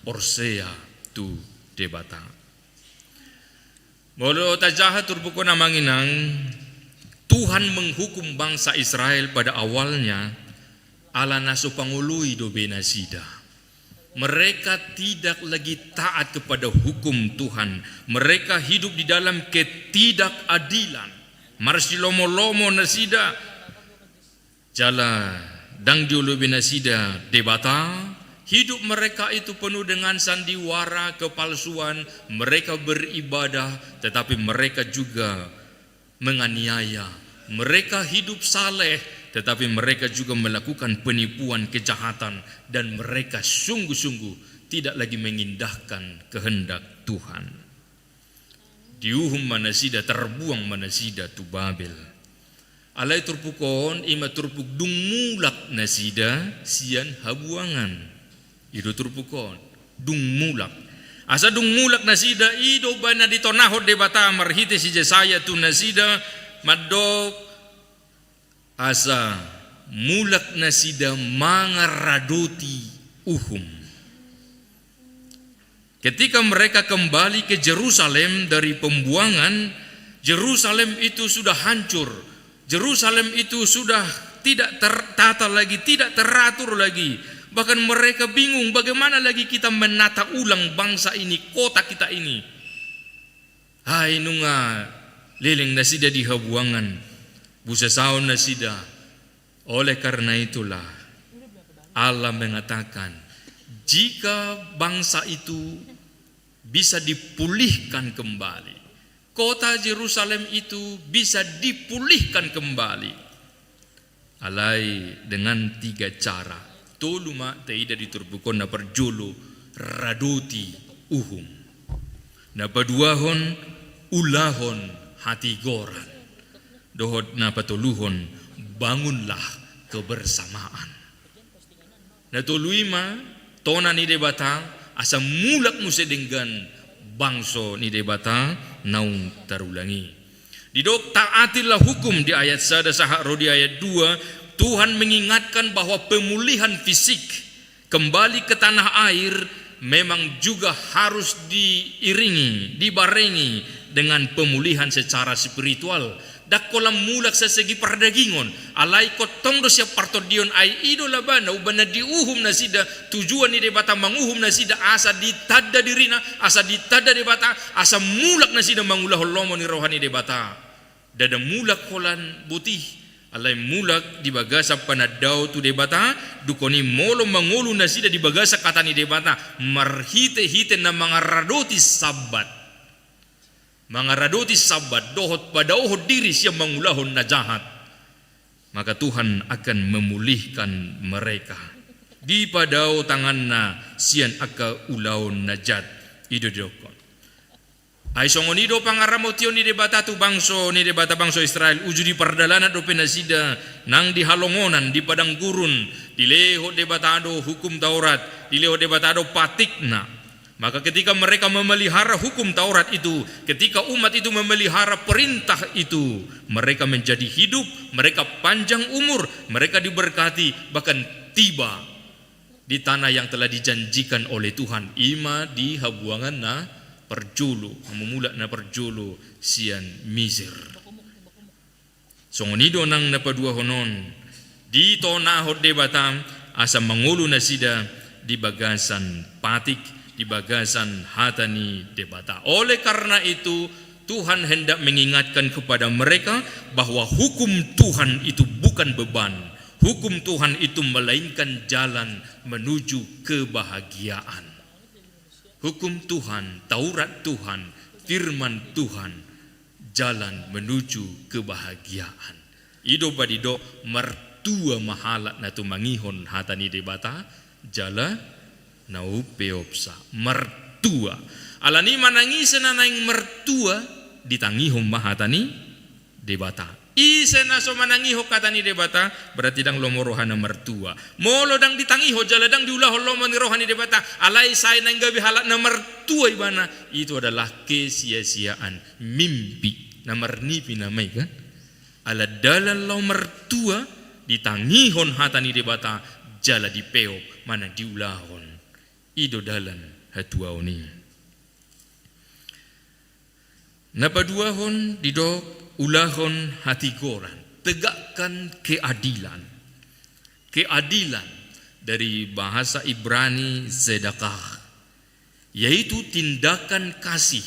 porsea tu Debata. Molo tajaha turpuk on, amang inang, Tuhan menghukum bangsa Israel pada awalnya ala na so pangoloi do be nasida. Mereka tidak lagi taat kepada hukum Tuhan. Mereka hidup di dalam ketidakadilan. Marsilomo-lomo nasida. Jala ndang dioloi be nasida Debata. Hidup mereka itu penuh dengan sandiwara, kepalsuan. Mereka beribadah, tetapi mereka juga menganiaya. Mereka hidup saleh, tetapi mereka juga melakukan penipuan, kejahatan, dan mereka sungguh-sungguh tidak lagi mengindahkan kehendak Tuhan. Diuhum ma nasida, terbuang ma nasida tu Babel. Alai turpuk on, i ma turpuk dung mulak nasida sian habuangan. I do turpuk on, dung mulak. Asa dung mulak nasida, i do umbahen na ditonahon Debata marhite si Jesaya tu nasida, mandok, asa mulak nasida mangaradoti uhum. Ketika mereka kembali ke Jerusalem dari pembuangan, Jerusalem itu sudah hancur. Jerusalem itu sudah tidak tertata lagi, tidak teratur lagi. Bahkan mereka bingung, bagaimana lagi kita menata ulang bangsa ini, kota kita ini. Ai nunga leleng nasida di habuangan, busasaon nasida. Oleh karena itulah, Allah mengatakan, jika bangsa itu bisa dipulihkan kembali, kota Jerusalem itu bisa dipulihkan kembali. Alai dengan tiga cara. Tolu ma taida di turpuk on. Na parjolo, radoti uhum. Na paduahon, ulahon hatigoran. Dohot na patoluhon, bangunlah kebersamaan. Na tolu i ma tona ni Debata, asa mulak muse denggan bangso ni Debata naung tarulang i. Didok taatilah hukum di ayat sada sahat ro di ayat dua, Tuhan mengingatkan bahwa pemulihan fisik kembali ke tanah air memang juga harus diiringi, dibarengi dengan pemulihan secara spiritual. Ndang holan mulak sian segi pardagingon, alai ingkon tong do sian partondion, ai i do labana, umbahen na diuhum nasida, tujuan ni Debata manguhum nasida, asa ditanda dirina, asa ditanda Debata, asa mulak nasida mangulahon lomo ni roha ni Debata. Ndada mulak holan botih, alai mulak di bagasan panandao tu Debata, dungkon i molo mangolu nasida di bagasan hata ni Debata, marhite-hite na mangaradoti Sabbat. Mangaradoti Sabbat, dohot padaohon diri sian mangulahon na jahat. Maka Tuhan akan memulihkan mereka. Dipadao tanganna sian angka ulaon na jat. I do didokkon. Ai songon i do pangaramotion ni Debata tu bangso ni Debata, bangso Israel, uju di pardalanan dope nasida nang di halongonan, di padang gurun, dilehon Debata do hukum Taurat, dilehon Debata do patikna. Maka ketika mereka memelihara hukum Taurat itu, ketika umat itu memelihara perintah itu, mereka menjadi hidup, mereka panjang umur, mereka diberkati, bahkan tiba di tanah yang telah dijanjikan oleh Tuhan, i ma di habuangan na parjolo, hamumulak na parjolo sian Misir. Songon i do nang na paduahon on, ditonahon Debata asa mangolu nasida di bagasan patik, di bagasan hata ni Debata. Oleh karena itu, Tuhan hendak mengingatkan kepada mereka bahwa hukum Tuhan itu bukan beban. Hukum Tuhan itu melainkan jalan menuju kebahagiaan. Hukum Tuhan, Taurat Tuhan, firman Tuhan, jalan menuju kebahagiaan. I do ba didok martua ma halak na tumangihon hata ni Debata, jala na umpeopsa. Martua. Alani manang ise na naeng martua, ditangihon ma hata ni Debata. Ise na so manangihon hata ni Debata, berarti ndang lomo rohana martua. Molo ndang ditangihon jala ndang diulahon lomo ni roha ni Debata, alai sai naeng gabe halak na martua ibana, itu adalah kesia-siaan, mimpi, na marnipi nama i kan. Ala dalan laho martua, ditangihon hata ni Debata, jala dipeop, manang diulahon. I do dalan hatuaon i. Na paduahon didok ulahon hatigoran, tegakkan keadilan. Keadilan dari bahasa Ibrani tzedakah, yaitu tindakan kasih,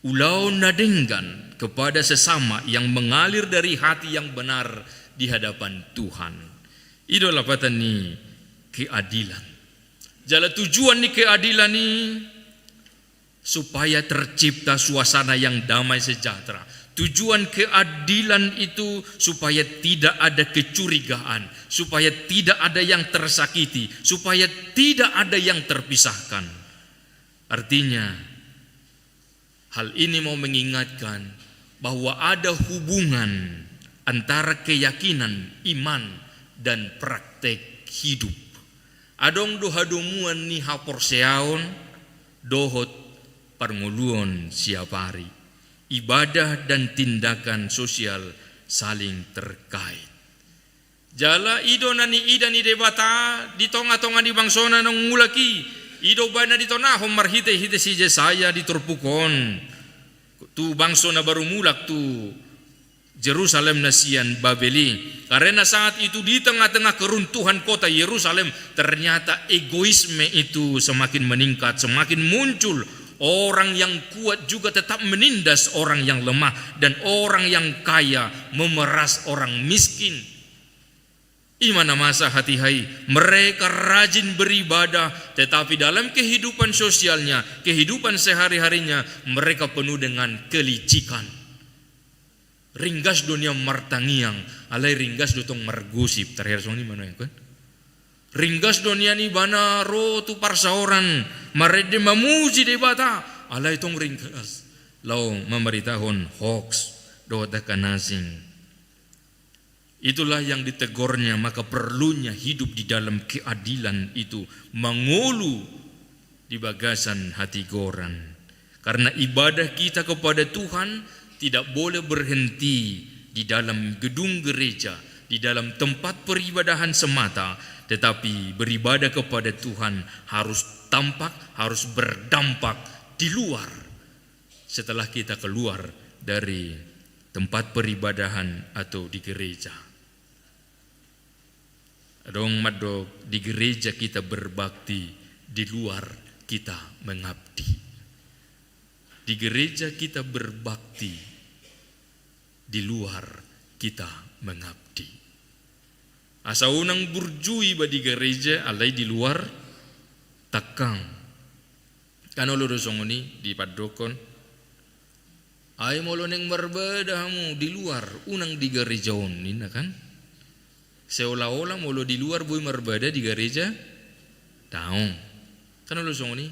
ulaon na denggan kepada sesama yang mengalir dari hati yang benar di hadapan Tuhan. I do lapatan ni keadilan. Jala tujuan ni keadilan i supaya tercipta suasana yang damai sejahtera. Tujuan keadilan itu supaya tidak ada kecurigaan, supaya tidak ada yang tersakiti, supaya tidak ada yang terpisahkan. Artinya, hal ini mau mengingatkan bahwa ada hubungan antara keyakinan, iman, dan praktek hidup. Adong do hadomuan ni haporseaon dohot parngoluon siapari. Ibadah dan tindakan sosial saling terkait. Jala i do na niida ni Debata di tonga-tonga ni bangsona naung mulak i, i do ba na ditonahon marhite-hite si Jesaya di turpuk on. Tu bangso na baru mulak tu Jerusalem na sian Babel i. Karena saat itu di tengah-tengah keruntuhan kota Yerusalem, ternyata egoisme itu semakin meningkat, semakin muncul. Orang yang kuat juga tetap menindas orang yang lemah, dan orang yang kaya memeras orang miskin. I ma na masa hatiha i, mereka rajin beribadah, tetapi dalam kehidupan sosialnya, kehidupan sehari-harinya, mereka penuh dengan kelicikan. Ringgas do nian martangiang, alai ringgas do tong margosip, tarhira songon i ma nuaeng kan. Ringgas do nian ibana ro tu parsaoran, marende mamuji Debata, alai tong ringgas laho mamaritahon hoax dohot angka na asing. Itulah yang ditegornya, maka perlunya hidup di dalam keadilan itu, mangolu di bagasan hatigoran. Karena ibadah kita kepada Tuhan tidak boleh berhenti di dalam gedung gereja, di dalam tempat peribadahan semata, tetapi beribadah kepada Tuhan harus tampak, harus berdampak di luar. Setelah kita keluar dari tempat peribadahan atau di gereja. Adong mandok, di gereja kita berbakti, di luar kita mengabdi. Di gereja kita berbakti, di luar kita mengabdi. Asa unang burju iba di gereja, alai di luar tangkang. Kan olo do songon i dipandokkon. Ai molo naeng marbada hamu di luar, unang di gareja on, ninna kan. Seolah-olah molo di luar boi marbada, di gareja daong. Kan olo songon i.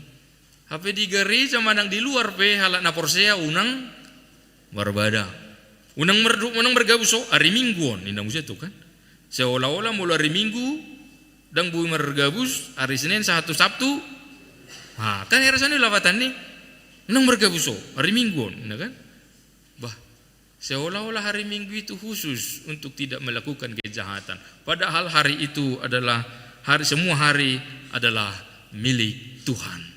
Hape di gareja manang di luar pe halak na porsea unang marbada. Unang mardu-, unang margabus ho ari Minggu on, ninna muse tu kan. Seolah-olah molo ari Minggu ndang boi margabus, ari Senin sahat tu Sabtu. Ha, kan hira songon i lapatan ni. Unang margabus ho ari Minggu on, ninna kan. Bah, seolah-olah hari Minggu itu khusus untuk tidak melakukan kejahatan. Padahal hari itu adalah hari, semua hari adalah milik Tuhan.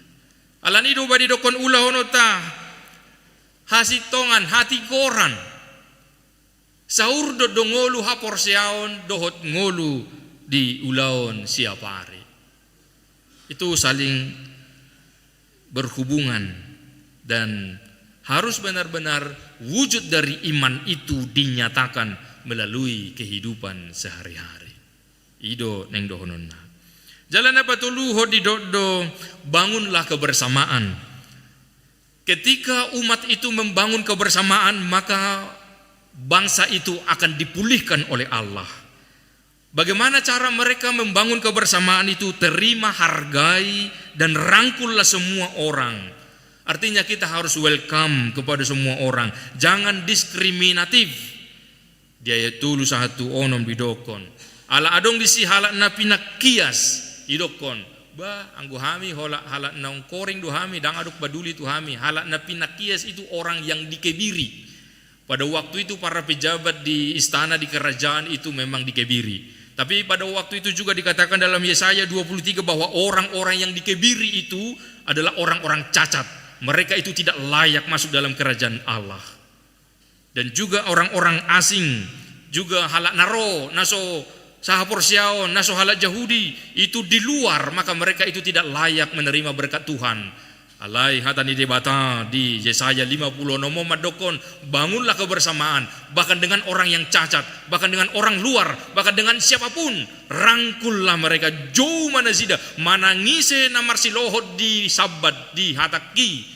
Alani do ba didokkon ulahononta hasintongan, hatigoran, saurdot do ngolu haporseaon dohot ngolu di ulaon siapari. Itu saling berhubungan dan harus benar-benar wujud dari iman itu dinyatakan melalui kehidupan sehari-hari. I do naeng dohononna. Jala na patoluhon didok do, bangunlah kebersamaan. Ketika umat itu membangun kebersamaan, maka bangsa itu akan dipulihkan oleh Allah. Bagaimana cara mereka membangun kebersamaan itu? Terima, hargai, dan rangkullah semua orang. Artinya, kita harus welcome kepada semua orang. Jangan diskriminatif. Di ayat tolu sahat tu onom didokkon, ala adong disi halak na pinangkias, didokkon, bah, anggo hami hola-, halak naung koring do hami, ndang adong paduli tu hami. Halak na pinangkias itu orang yang dikebiri. Pada waktu itu para pejabat di istana, di kerajaan itu memang dikebiri. Tapi pada waktu itu juga dikatakan dalam Yesaya dua puluh tiga bahwa orang-orang yang dikebiri itu adalah orang-orang cacat. Mereka itu tidak layak masuk dalam kerajaan Allah. Dan juga orang-orang asing, juga halak na ro, na so sahaporseaon, na so halak Jahudi, itu di luar, maka mereka itu tidak layak menerima berkat Tuhan. Alai hata ni Debata di Yesaya lima puluh onom mandokkon, bangunlah kebersamaan, bahkan dengan orang yang cacat, bahkan dengan orang luar, bahkan dengan siapapun, rangkullah mereka, jou ma nasida, manang ise na marsilohot di Sabbat, di hatangki.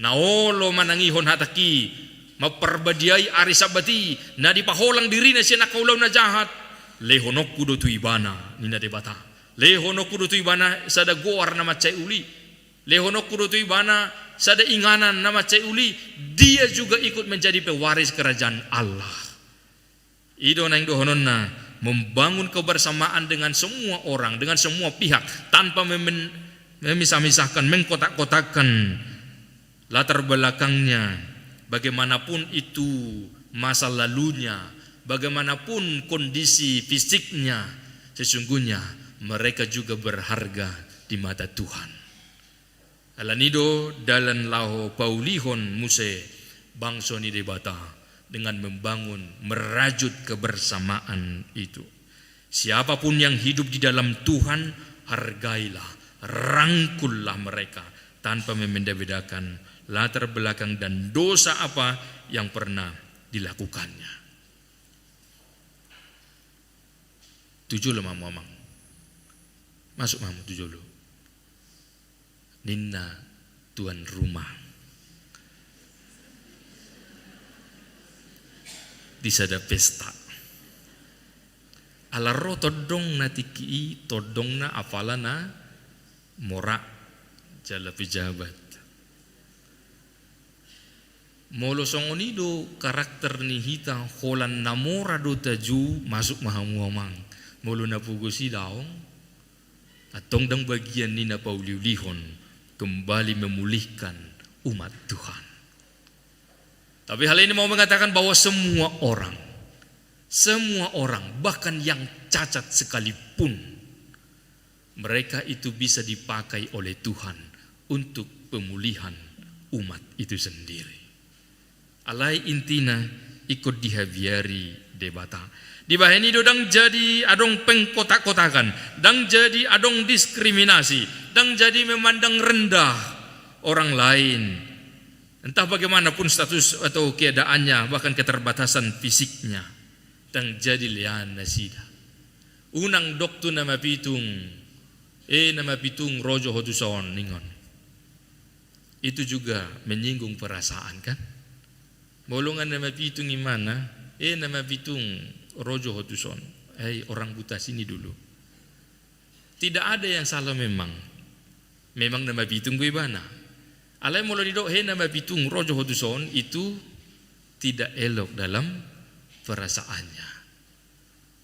Na olo manangihon hatangki, mamparbadiai ari Sabbat i, na dipaholang dirina sian angka ulaon na jahat, lehononku do tu ibana, ninna Debata. Lehononku do tu ibana sada goar na mansai uli. Lehononku do tu ibana sada inganan na mansai uli, dia juga ikut menjadi pewaris kerajaan Allah. I do naeng dohononna, membangun kebersamaan dengan semua orang, dengan semua pihak, tanpa memen-, memisah-misahkan, mengkotak-kotakkan latar belakangnya, bagaimanapun itu masa lalunya, bagaimanapun kondisi fisiknya, sesungguhnya mereka juga berharga di mata Tuhan. Alani do dalan laho paulihon muse bangso ni Debata dengan membangun, merajut kebersamaan itu. Siapapun yang hidup di dalam Tuhan, hargailah, rangkullah mereka tanpa membeda-bedakan latar belakang dan dosa apa yang pernah dilakukannya. Tu jolo ma hamu, Amang. Masuk ma hamu tu jolo, ninna tuan rumah di sada pesta. Ala ro tondongna tingki i, tondongna apala na mora jala pejabat. Molo songon i do karakter ni hita, holan na mora do tajou, masuk ma hamu, Amang. Molo na pogos i daong, antong ndang bagian ni na pauliulihon kembali memulihkan umat Tuhan. Tapi hal ini mau mengatakan bahwa semua orang, semua orang, bahkan yang cacat sekalipun, mereka itu bisa dipakai oleh Tuhan untuk pemulihan umat itu sendiri. Alai intina, ingkon dihabiari Debata. Dibahen i do ndang jadi adong pengkotak-kotakan, ndang jadi adong diskriminasi, ndang jadi memandang rendah orang lain. Entah bagaimanapun status atau keadaannya, bahkan keterbatasan fisiknya, ndang jadi lean nasida. Unang dok tu na mapitung, "E na mapitung, ro jo ho tuson," ningon. Itu juga menyinggung perasaan, kan? Molo nga na mapitung imana, "E na mapitung, ro jo ho tuson." Hei, orang buta sini dulu. Tidak ada yang salah memang. Memang na mapitung do ibana. Alai molo didok, "He na mapitung, ro jo ho tuson," itu tidak elok dalam perasaannya.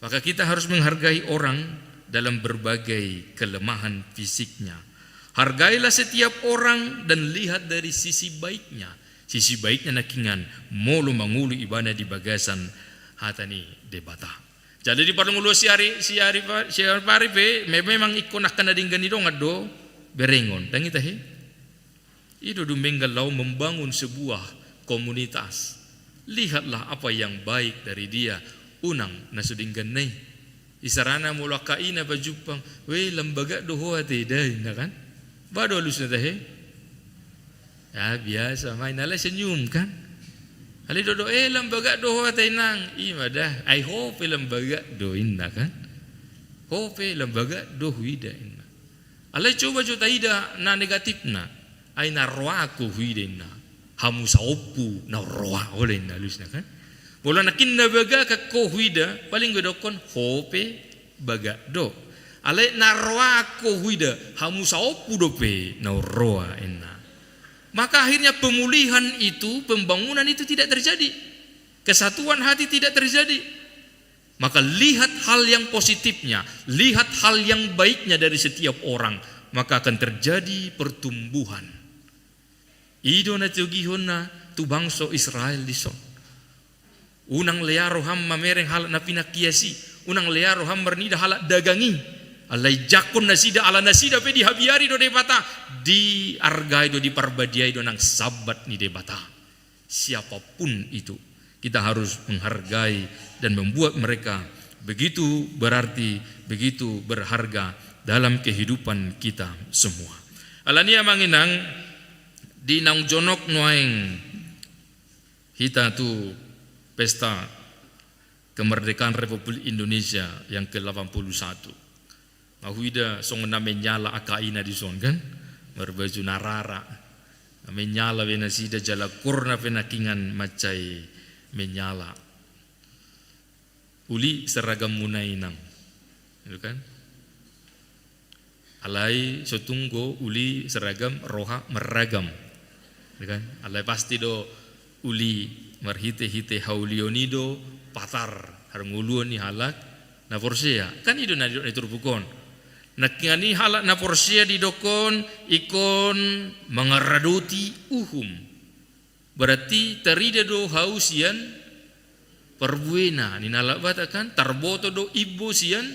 Maka kita harus menghargai orang dalam berbagai kelemahan fisiknya. Hargailah setiap orang dan lihat dari sisi baiknya. Sisi baiknya nangkiningan molo mangolu ibana di bagasan hata ni Debata. Jadi di parngoluan siari, siari, siari pe, me-, memang ingkon angka na denggan i dongan do. berengon, dang i tahe? I do dumenggan laho membangun sebuah komunitas. Lihatlah apa yang baik dari dia, unang na so dengganna i. Isarana molo angka ina pajumpang, "Weh, lam bagak do ho ate da," inna kan? Ba do alusna tahe? Ya, biasa ma inna, alai senyum kan? Alai didok, "Eh, lam bagak do ho ate inang." I ma da, "Ai ho pe lam bagak do," inna kan? "Ho pe lam bagak do huida," inna. Alai coba jo taida na negatifna. "Ai na roa ho huida," inna. "Hamu saompu na roa," olo inna alusna kan? Molo nangkin na bagak ho huida, paling didokkon, "Ho pe bagak do." Alai "Na roa ho huida, hamu saompu dope na roa," inna. Maka akhirnya pemulihan itu, pembangunan itu tidak terjadi. Kesatuan hati tidak terjadi. Maka lihat hal yang positifnya, lihat hal yang baiknya dari setiap orang, maka akan terjadi pertumbuhan. I do na tiogihonna tu bangso Israel dison. Unang lea roham mamereng halak na pinangkias i, unang lea roham marnida halak dagang i. Alai jangkon nasida, ala nasida pe dihabiari do Debata, diargai do, diparbadiai do nang Sabbat ni Debata. Siapapun itu, kita harus menghargai dan membuat mereka begitu berarti, begitu berharga dalam kehidupan kita semua. Alani i, amang inang, di naung jonok nuaeng hita tu pesta kemerdekaan Republik Indonesia yang kedelapan puluh satu. Nga huida songon na menyala angka ina dison kan, marbaju na rara. Na menyala be nasida jala gorna pe nangkiningan mansai menyala. Uli seragammu na inang. Gitu kan? Alai so tung do uli seragam, roha marragam. Ya kan? Alai pasti do uli marhite-hite haulion i do patar harngoluon ni halak na porsea. Kan i do na didok ni turpuk on. Nangkiningan i halak na porsea didokkon ingkon mangaradoti uhum. Berarti tarida do hau sian parbuena, ninna halak Batak kan, tarboto do imbo sian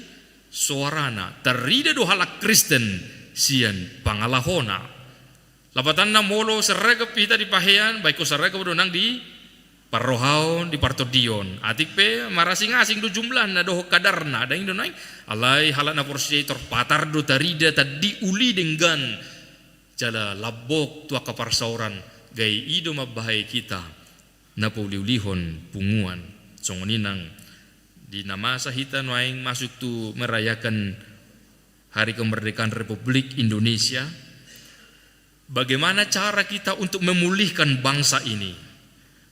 soarana. Tarida do halak Kristen sian pangalahona. Lapatanna, molo seragam hita dipahean, baen ho seragam do nang di parrohaon, di partondion. Atik pe marasing-asing do jumlahna dohot kadarna, dang i do nang i. Alai halak na porsea i tor patar do tarida tandi uli denggan jala lambok tu angka parsaoran, gabe i do mambahen hita na pauliulihon punguan. Songon i nang di na masa hita nuaeng masuk tu merayakan Hari Kemerdekaan Republik Indonesia, bagaimana cara kita untuk memulihkan bangsa ini?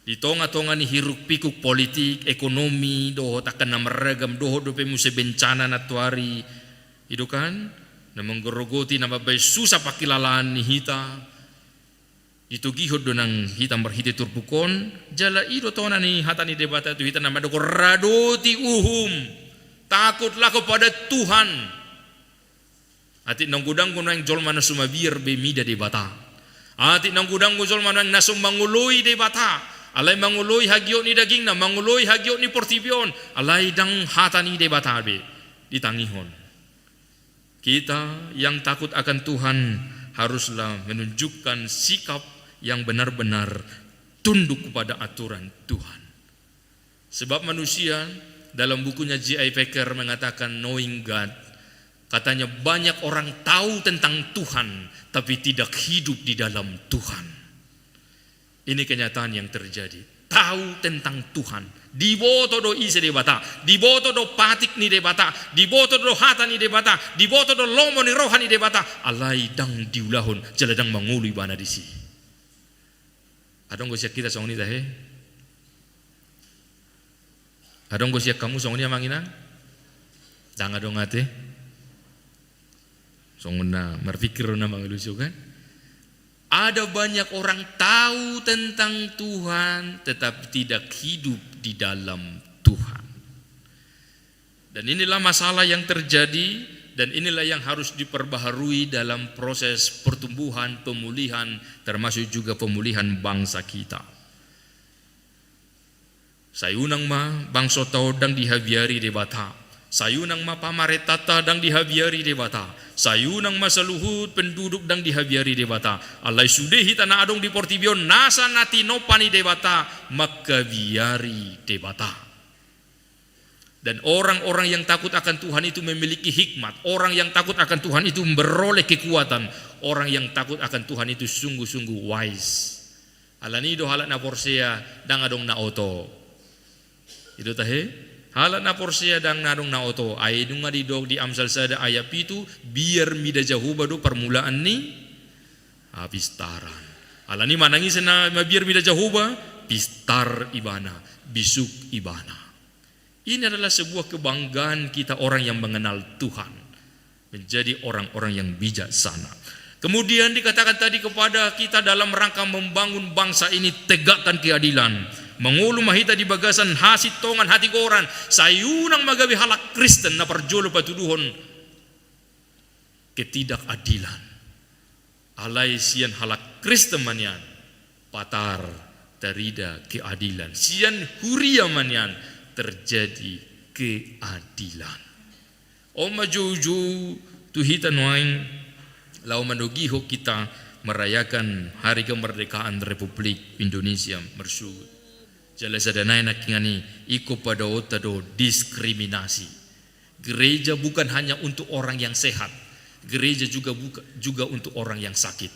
Di tonga-tonga ni hiruk-pikuk politik, ekonomi, dohot angka na marragam, dohot dope muse bencana nantoari, i do kan, na manggerogoti, na mambahen susa pangkilalaan ni hita, ditogihon do nang hita marhite turpuk on, jala i do tona ni hata ni Debata tu hita na mandok radoti uhum, takutlah kepada Tuhan. Atik naung godang do nuaeng jolma na so mabiar be mida Debata. Atik naung godang do jolma nuaeng na so mangoloi Debata. Alai mangoloi hagiot ni dagingna, mangoloi hagiot ni portibi on. Alai dang hata ni Debata be ditangihon. Kita yang takut akan Tuhan haruslah menunjukkan sikap yang benar-benar tunduk kepada aturan Tuhan. Sebab manusia, dalam bukunya J I Packer mengatakan, Knowing God, katanya, banyak orang tahu tentang Tuhan, tapi tidak hidup di dalam Tuhan. Ini kenyataan yang terjadi. Tahu tentang Tuhan. Diboto do ise Debata, diboto do patik ni Debata, diboto do hata ni Debata, diboto do lomo ni roha ni Debata, alai dang diulahon, jala dang mangolu ibana disi. Adong do sian hita songon i tahe? Adong do sian hamu songon i, amang inang? Dang adong ate? Songon na marpikir do na mangalusi kan? Ada banyak orang tahu tentang Tuhan, tetapi tidak hidup di dalam Tuhan. Dan inilah masalah yang terjadi, dan inilah yang harus diperbaharui dalam proses pertumbuhan, pemulihan, termasuk juga pemulihan bangsa kita. Sai unang ma bangso ta on dang dihabiari Debata, Sai unang ma pamarentanta ndang dihabiari Debata. Sai unang ma saluhut penduduk ndang dihabiari Debata. Alai sude hita na adong di portibi on nasa na tinompa ni Debata manghabiari Debata. Dan orang-orang yang takut akan Tuhan itu memiliki hikmat. Orang yang takut akan Tuhan itu beroleh kekuatan. Orang yang takut akan Tuhan itu sungguh-sungguh wise. Alani do halak na porsea ndang adong na oto. I do tahe? Halak na porsea ndang na adong na oto. Ai nunga didok di Amsal sada ayat pitu, biar mida Jahowa do parmulaan ni hapistaran. Alani manang ise na mabiar mida Jahowa, pistar ibana, bisuk ibana. Ini adalah sebuah kebanggaan kita orang yang mengenal Tuhan. Menjadi orang-orang yang bijaksana. Kemudian dikatakan tadi kepada kita dalam rangka membangun bangsa ini, tegakkan keadilan. Mangolu ma hita di bagasan hasintongan, hatigoran, sai unang ma gabe halak Kristen na parjolo patuduhon ketidakadilan. Alai sian halak Kristen ma nian patar tarida keadilan. Sian huria ma nian terjadi keadilan. On ma joujou tu hita nuaeng laho manogihon hita merayakan Hari Kemerdekaan Republik Indonesia marsuhut. Jala sada nai nangkiningan i, ingkon padaonta do diskriminasi. Gereja bukan hanya untuk orang yang sehat. Gereja juga buka-, juga untuk orang yang sakit.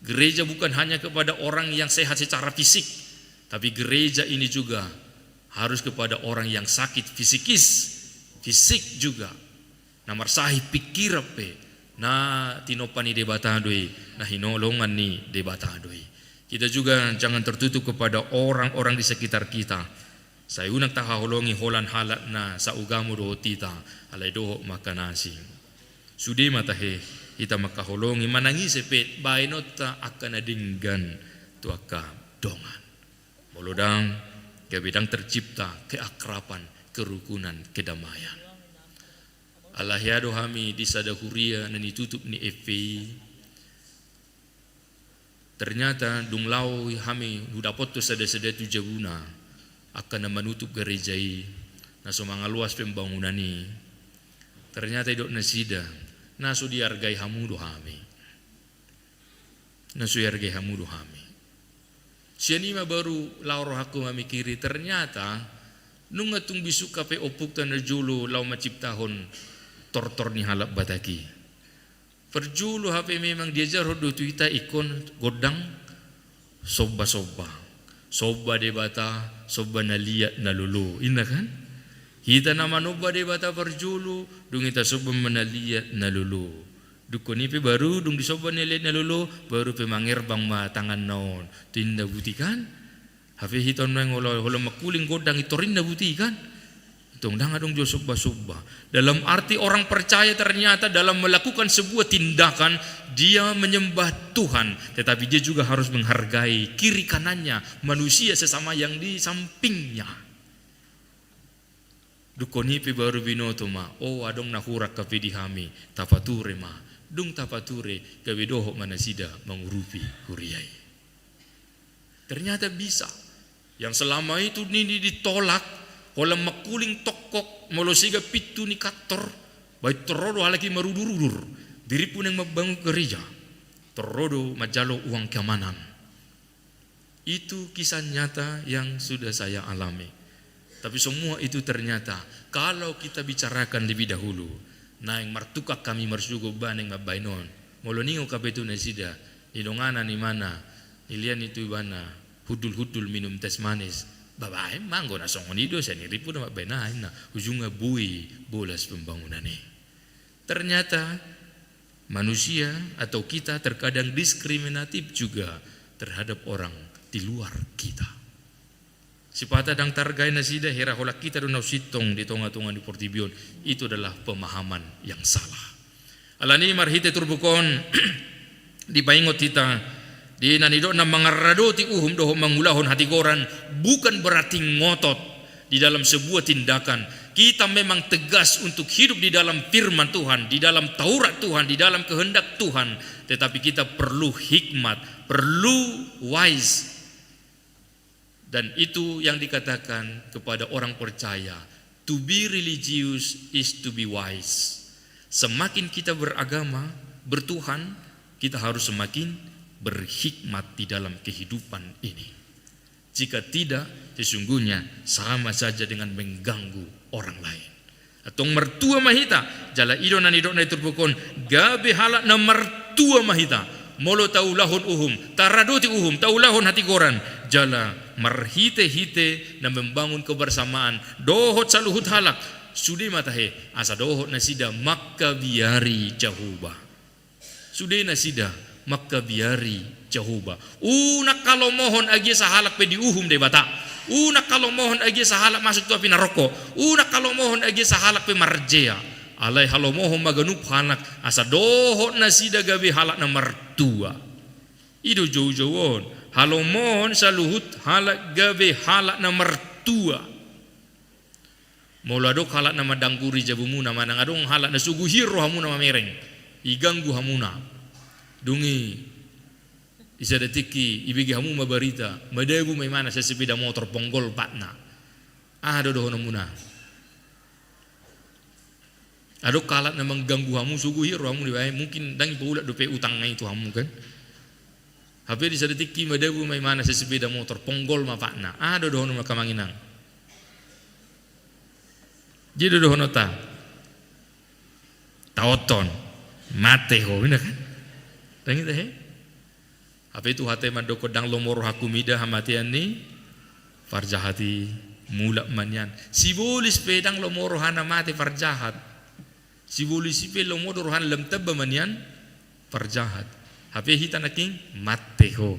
Gereja bukan hanya kepada orang yang sehat secara fisik, tapi gereja ini juga harus kepada orang yang sakit fisikis, fisik juga. Na marsahit pingkiran pe, na tinompa ni Debata do i, na hinaholongan ni Debata do i. Kita juga jangan tertutup kepada orang-orang di sekitar kita. Sai unang tahaholongi holan halak na saugamo dohot hita, alai dohot ma angka na asing. Sude ma tahe hita mangkaholongi manang ise pe baenonta angka na denggan tu angka dongan. Molo ndang, gabe ndang tercipta keakraban, kerukunan, kedamaian. Ala hea do hami di sada huria na nitutup ni F P I. Ternyata dung laho hami hudapothon sada-sada tu jabuna, angka na manutup gareja i, na so mangaloas pembangunan i. Ternyata didok nasida, na so dihargai hamu do hami. Na so dihargai hamu do hami. Sian i ma baru laho rohangku mamikiri, ternyata nunga tung bisuk hape ompungta na jolo laho manciptahon tortor ni halak Batak i. Parjolo hape memang diajarhon do tu hita ingkon gondang somba-somba. Somba Debata, somba na liat na lolo. Inna kan? Hita na manomba Debata parjolo, dung i tasomba ma na liat na lolo. Dungkon i pe baru dung disomba na liat na lolo, baru pe mangerbang ma tanganna on. Tinda buti kan? Hape hita on nuaeng holan, holan mangkuling gondang i torinna buti kan? Tong ndang adong jo somba-somba. Dalam arti orang percaya ternyata dalam melakukan sebuah tindakan, dia menyembah Tuhan, tetapi dia juga harus menghargai kiri kanannya, manusia sesama yang di sampingnya. Dungkon i pe baru binoto ma, o, adong na hurang hape di hami, tapature ma. Dung tapature, gabe dohot ma nasida mangurupi huria i. Ternyata bisa. Yang selama itu nini ditolak, holan mangkuling tongkok, molo sega pintu ni kantor, baen tor ro do halak i marudur-udur, dirimpu naeng mambangun gereja, tor ro do manjalo uang keamanan. Itu kisah nyata yang sudah saya alami. Tapi semua itu ternyata, kalau kita bicarakan lebih dahulu, naeng martukang hami marsogot bahen naeng mambahen on. Molo ningot hape tu nasida, nidongana ni mana, nilehon i tu ibana, hundul-hundul minum teh manis. Babahen ma anggo na songon i do, sai nirimpu do mambahen aha inna. Ujungna boi bolas pembangunan i. Ternyata manusia atau kita terkadang diskriminatif juga terhadap orang di luar kita. Sipata ndang tarhargai nasida, hira holan hita do na sintong di tonga-tonga ni portibi on. Itu adalah pemahaman yang salah. Alani marhite turpuk on, dipaingot hita, di na nidokna mangaradoti uhum dohot mangulahon hatigoran, bukan berarti ngotot di dalam sebuah tindakan. Kita memang tegas untuk hidup di dalam firman Tuhan, di dalam Taurat Tuhan, di dalam kehendak Tuhan. Tetapi kita perlu hikmat, perlu wise. Dan itu yang dikatakan kepada orang percaya, To be religious is to be wise. Semakin kita beragama, bertuhan, kita harus semakin berhikmat di dalam kehidupan ini. Jika tidak, sesungguhnya sama saja dengan mengganggu orang lain. Antong martua ma hita, jala i do na nidok na di turpuk on, gabe halak na martua ma hita. Molo taulahon uhum, taradoti uhum, taulahon hatigoran, jala marhite-hite na membangun kebersamaan dohot saluhut halak, sude ma tahe asa dohot nasida mangkabiari Jahowa. Sude nasida mangkabiari Jahowa. Unang halomohon agia sahalak pe diuhum Debata. Unang halomohon agia sahalak masuk tu api naroko. Unang halomohon agia sahalak pe marjea. Alai halomohon ma ganup halak asa dohot nasida gabe halak na martua. I do joujou on. Halomohon saluhut halak gabe halak na martua. Molo adong halak na mandangguri jabumuna, manang adong halak na sogo hian rohamuna mamereng, diganggu hamuna. Dung i, di sada tingki ibege hamu ma barita, madabu ma imana sian sepeda motor, ponggol patna. Aha do dohononmuna? Adong halak na mangganggu hamu, sogo hian rohamu dibaen, mungkin ndang ipaulak dope utangna i tu hamu, kan? Hape di sada tingki madabu ma imana sian sepeda motor, ponggol ma patna. Aha do dohononmuna, amang inang? Dia do dohononta. Taothon. Mate ho, benar kan? Ndang i tahe? Hape Tuhanta mandokkon, ndang lomo rohangku mida hamatean ni parjahat i, mulak ma nian. Sibolis pe ndang lomo rohana mate parjahat. Sibolis i pe lomo do rohana lam tamba ma nian parjahat. Hape hita nangkin mate ho.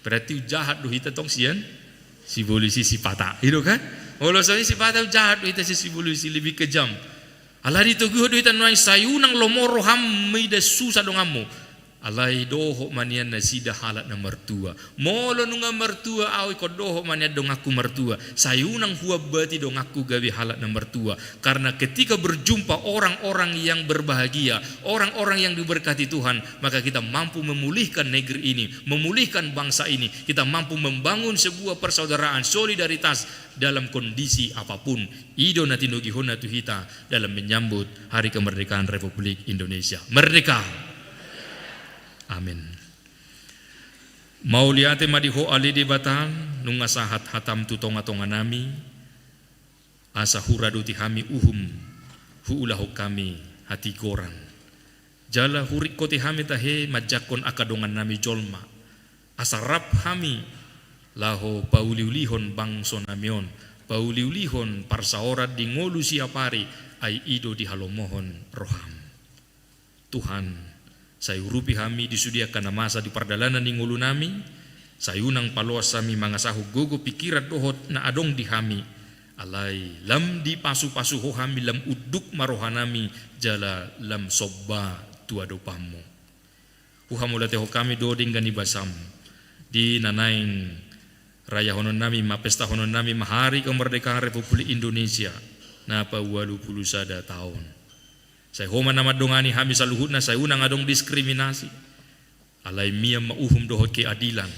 Berarti umjahat do hita tong sian sibolis i sipata. I do kan? Olo, songon i sipata umjahat do hita sian sibolis i, lebih kejam. Alai ditogihon do hita nuaeng, sai unang lomo roham mida susa donganmu. Alai dohot ma nian nasida halak na martua. Molo nunga martua ahu, ingkon dohot ma nian donganku martua. Sai unang huambati donganku gabe halak na martua. Karena ketika berjumpa orang-orang yang berbahagia, orang-orang yang diberkati Tuhan, maka kita mampu memulihkan negeri ini, memulihkan bangsa ini. Kita mampu membangun sebuah persaudaraan, solidaritas dalam kondisi apapun. I do na tinogihonna tu hita dalam menyambut Hari Kemerdekaan Republik Indonesia. Merdeka! Amin. Mauliate ma di Ho ale Debata, nunga sahat hatam tu tonga-tonga nami, asa huradoti hami uhum, huulahon hami hatigoran. Jala huringkoti hami tahe manjangkon angka dongan nami jolma. Asa rap hami laho pauliulihon bangso nami on, pauliulihon parsaoran di ngolu siapari, ai i do dihalomohon roham. Tuhan, sai urupi hami di sude angka na masa di pardalanan ni ngolu nami, sai unang paloas hami mangasahon gogo, pikiran dohot na adong di hami, alai lam dipasupasu Ho hami, lam unduk ma roha nami, jala lam somba tu adopanmu. Huhamauliatehon hami do denggan ni basam di na naeng rayahonon nami ma, pestahonon nami ma Hari Kemerdekaan Republik Indonesia na paualu pulu sada taon. Sai Ho ma na mandongani hami saluhutna, sai unang adong diskriminasi. Alai mian ma uhum dohot keadilan.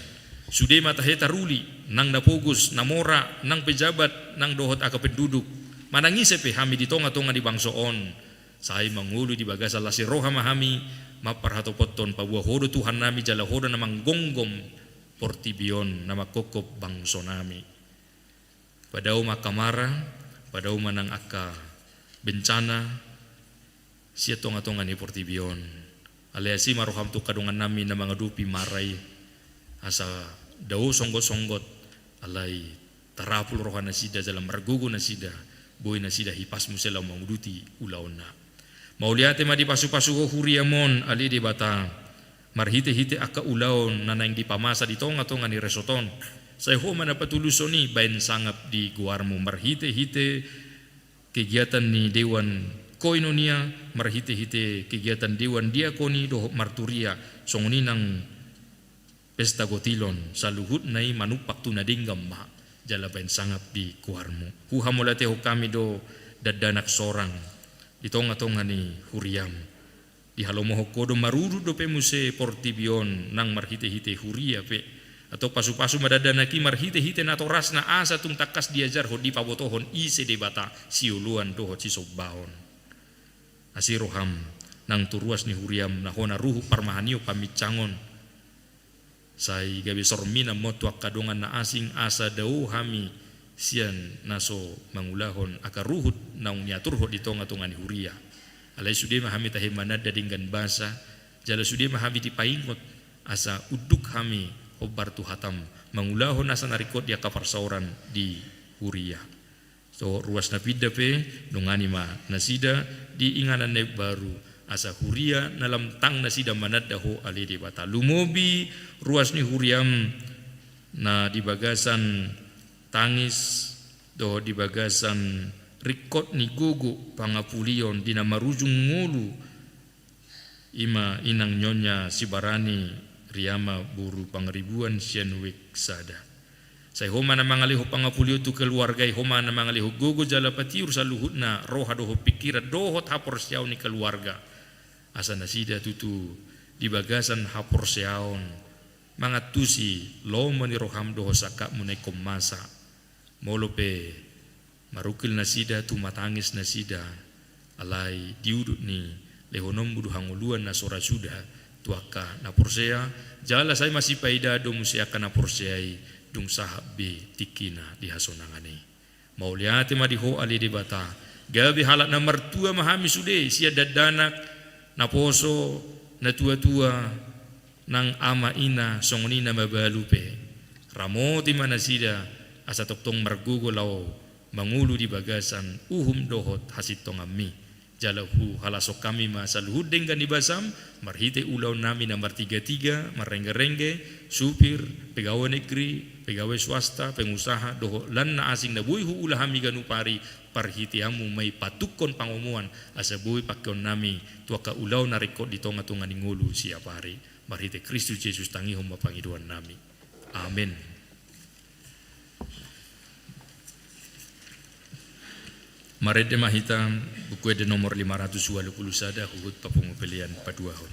Sude ma tahe taruli, nang na pogos, na mora, nang pejabat, nang dohot angka penduduk. Manang ise pe hami di tonga-tonga ni bangso on, sai mangolu di bagasan las ni roha ma hami, mamparhatopothon paboa Ho do Tuhan nami jala Ho do na manggomgom portibi on, na manghophop bangso nami. Padao ma angka mara, padao ma nang angka bencana sian tonga-tonga ni portibi on. Alai asi ma roham tu angka dongan nami na mangadopi mara i, asa dao songgot-songgot, alai tarapul roha nasida jala margogo nasida, boi nasida hipas muse laho manguduti ulaonna. Mauliate ma dipasupasu Ho huriam on ale Debata, marhitehite angka ulaon na naeng dipamasa di tonga-tonga ni resort on. Sai Ho ma na patuluson i, baen sangap di goarmu marhitehite kegiatan ni dewan koinonia, marhitehite kegiatan dewan diakoni dohot marturia, songon i nang pesta gotilon, saluhutna i manumpak tu na denggan ma, jala baen sangap di goarmu. Huhamauliatehon hami do dakdanak sorang di tonga-tonga ni huriam. Dihalomohon Ho do, marudut dope muse portibi on nang marhitehite huria pe. Antong pasupasu ma dakdanak i marhitehite natorasna, asa tung tangkas diajarhon, dipabotohon ise Debata sioloan dohot sisombaon. Asi roham, nang tu ruas ni huriam na hona ruhut parmahanion paminsangon, sai gabe sorminan ma on tu angka dongan na asing, asa dao hami sian na so mangulahon angka ruhut naung niaturhon di tongatonga ni huria. Alai sude ma hami tahe mananda denggan basa, jala sude ma hami dipaingot asa unduk hami hombar tu hatam, mangulahon nasa na ringkot di angka parsaoran di huria. So ruas na pinda pe, dongani ma nasida di inganan na imbaru, asa huria na lam tang nasida mananda Ho ale Debata. Lumobi ruas ni huriam na di bagasan tangis dohot di bagasan ringkot ni gogo pangapulion di na marujung ngolu, i ma inang Nyonya Sibarani Riama boru Pangaribuan sian Wik sada. Sai Ho ma na mangalehon pangapulion tu keluarga i, Ho ma na mangalehon gogo jala patiur saluhutna roha dohot pingkiran dohot haporseaon ni keluarga. Asa nasida tutu di bagasan haporseaon mangantusi lomo ni roham dohot sangkapmu na ingkon masa. Molo pe marungkil nasida, tumatangis nasida, alai di udut ni lehononmu do hangoluan na so ra suda tu angka na porsea, jala sai masipaidaan do muse angka na porsea i dung sahat be tingkina di hasonangan i. Mauliate ma di Ho ale Debata, gabe halak na martua ma hami sude sian dakdanak, naposo, natuatua, nang ama ina songon i na mabalu pe. Ramoti ma nasida asa tongtong margogo laho mangolu di bagasan uhum dohot hasintonganmi. Jala huhalashon hami ma saluhut denggan ni basam marhite ulaonnami na martigatiga, marrenggerengge, supir, pegawai negeri, pegawai swasta, pengusaha, dohot lan na asing na boi huula hami ganup ari, parhiteanmu ma i patungkon pangomoan asa boi pangkeonnami tu angka ulaon na ringkot di tongatonga ni ngolu siap ari. Marhite Kristus Jesus tangihon ma pangidoannami. Amen. Marende ma hita, Buku Ende nomor lima ratus ualu pulu sada, huhut papungu pelean paduahon.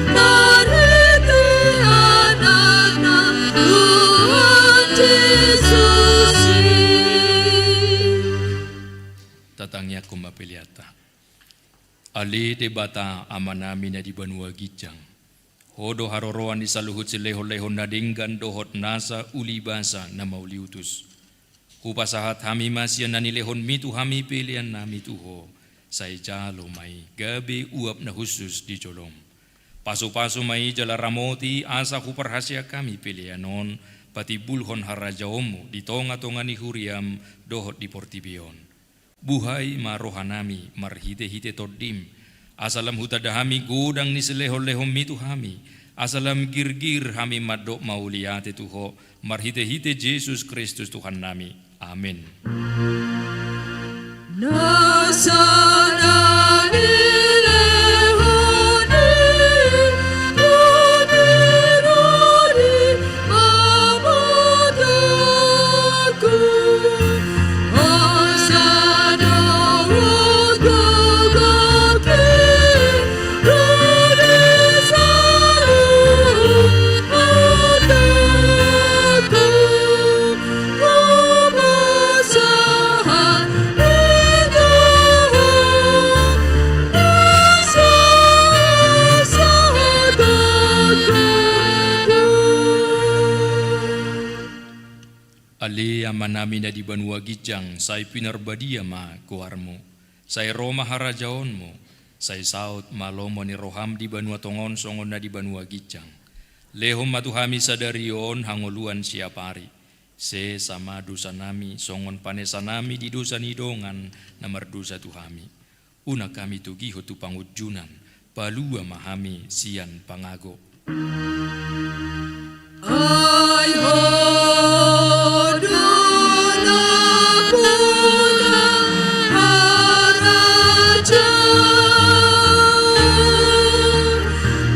Marhite Anakna Tuhan Jesus i. Tatangiangkon ma peleanta. Ale Debata Amanami na di banua ginjang, Ho do haroroan ni saluhut silehonlehon na denggan dohot nasa ulibasa na mauliutus. Hupasahat hami ma sian na nilehonMi tu hami peleannami tu Ho, sai jalo ma i gabe uap na hushus di jolom. Pasupasu ma i jala ramoti asa huparhaseang hami pelean on patimbulhon harajaonMu di tongatonga ni huriaM dohot di portibi on. Buhai ma rohanami marhitehite TondiM, asa lam hutanda hami godang ni silehonlehonMi tu hami, asa lam girgir hami mandok mauliate tu Ho, marhitehite Jesus Kristus Tuhannami. Amen. Nasa na nilehon i Ale Amanami na di banua ginjang, sai pinarbadia ma goarMu. Sai ro ma harajaonMu. Sai saut ma lomo ni rohaM di banua tonga on songon na di banua ginjang. Lehon ma tu hami sadari on hangoluan siapari. Sesa ma dosanami songon panesanami di dosa ni dongan na mardosa tu hami. Unang hami togihon tu pangunjunan, palua ma hami sian pangago. Ai Ho do na punya harajaon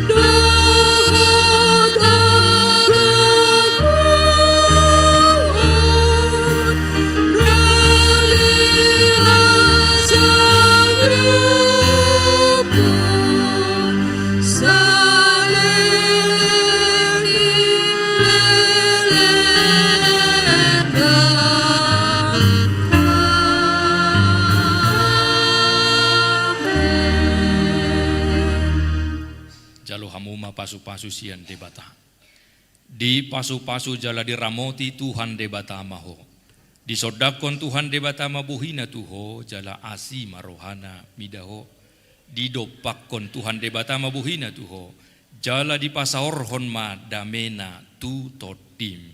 dohot hagogoon. Jalo hamu ma pasupasu sian Debata. Dipasupasu jala diramoti Tuhan Debata ma ho. Disondangkon Tuhan Debata ma bohina tu ho, jala asi ma rohana mida ho. Didompakkon Tuhan Debata ma bohina tu ho, jala dipasaorhon ma damena tu tondim.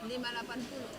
Lima delapan puluh.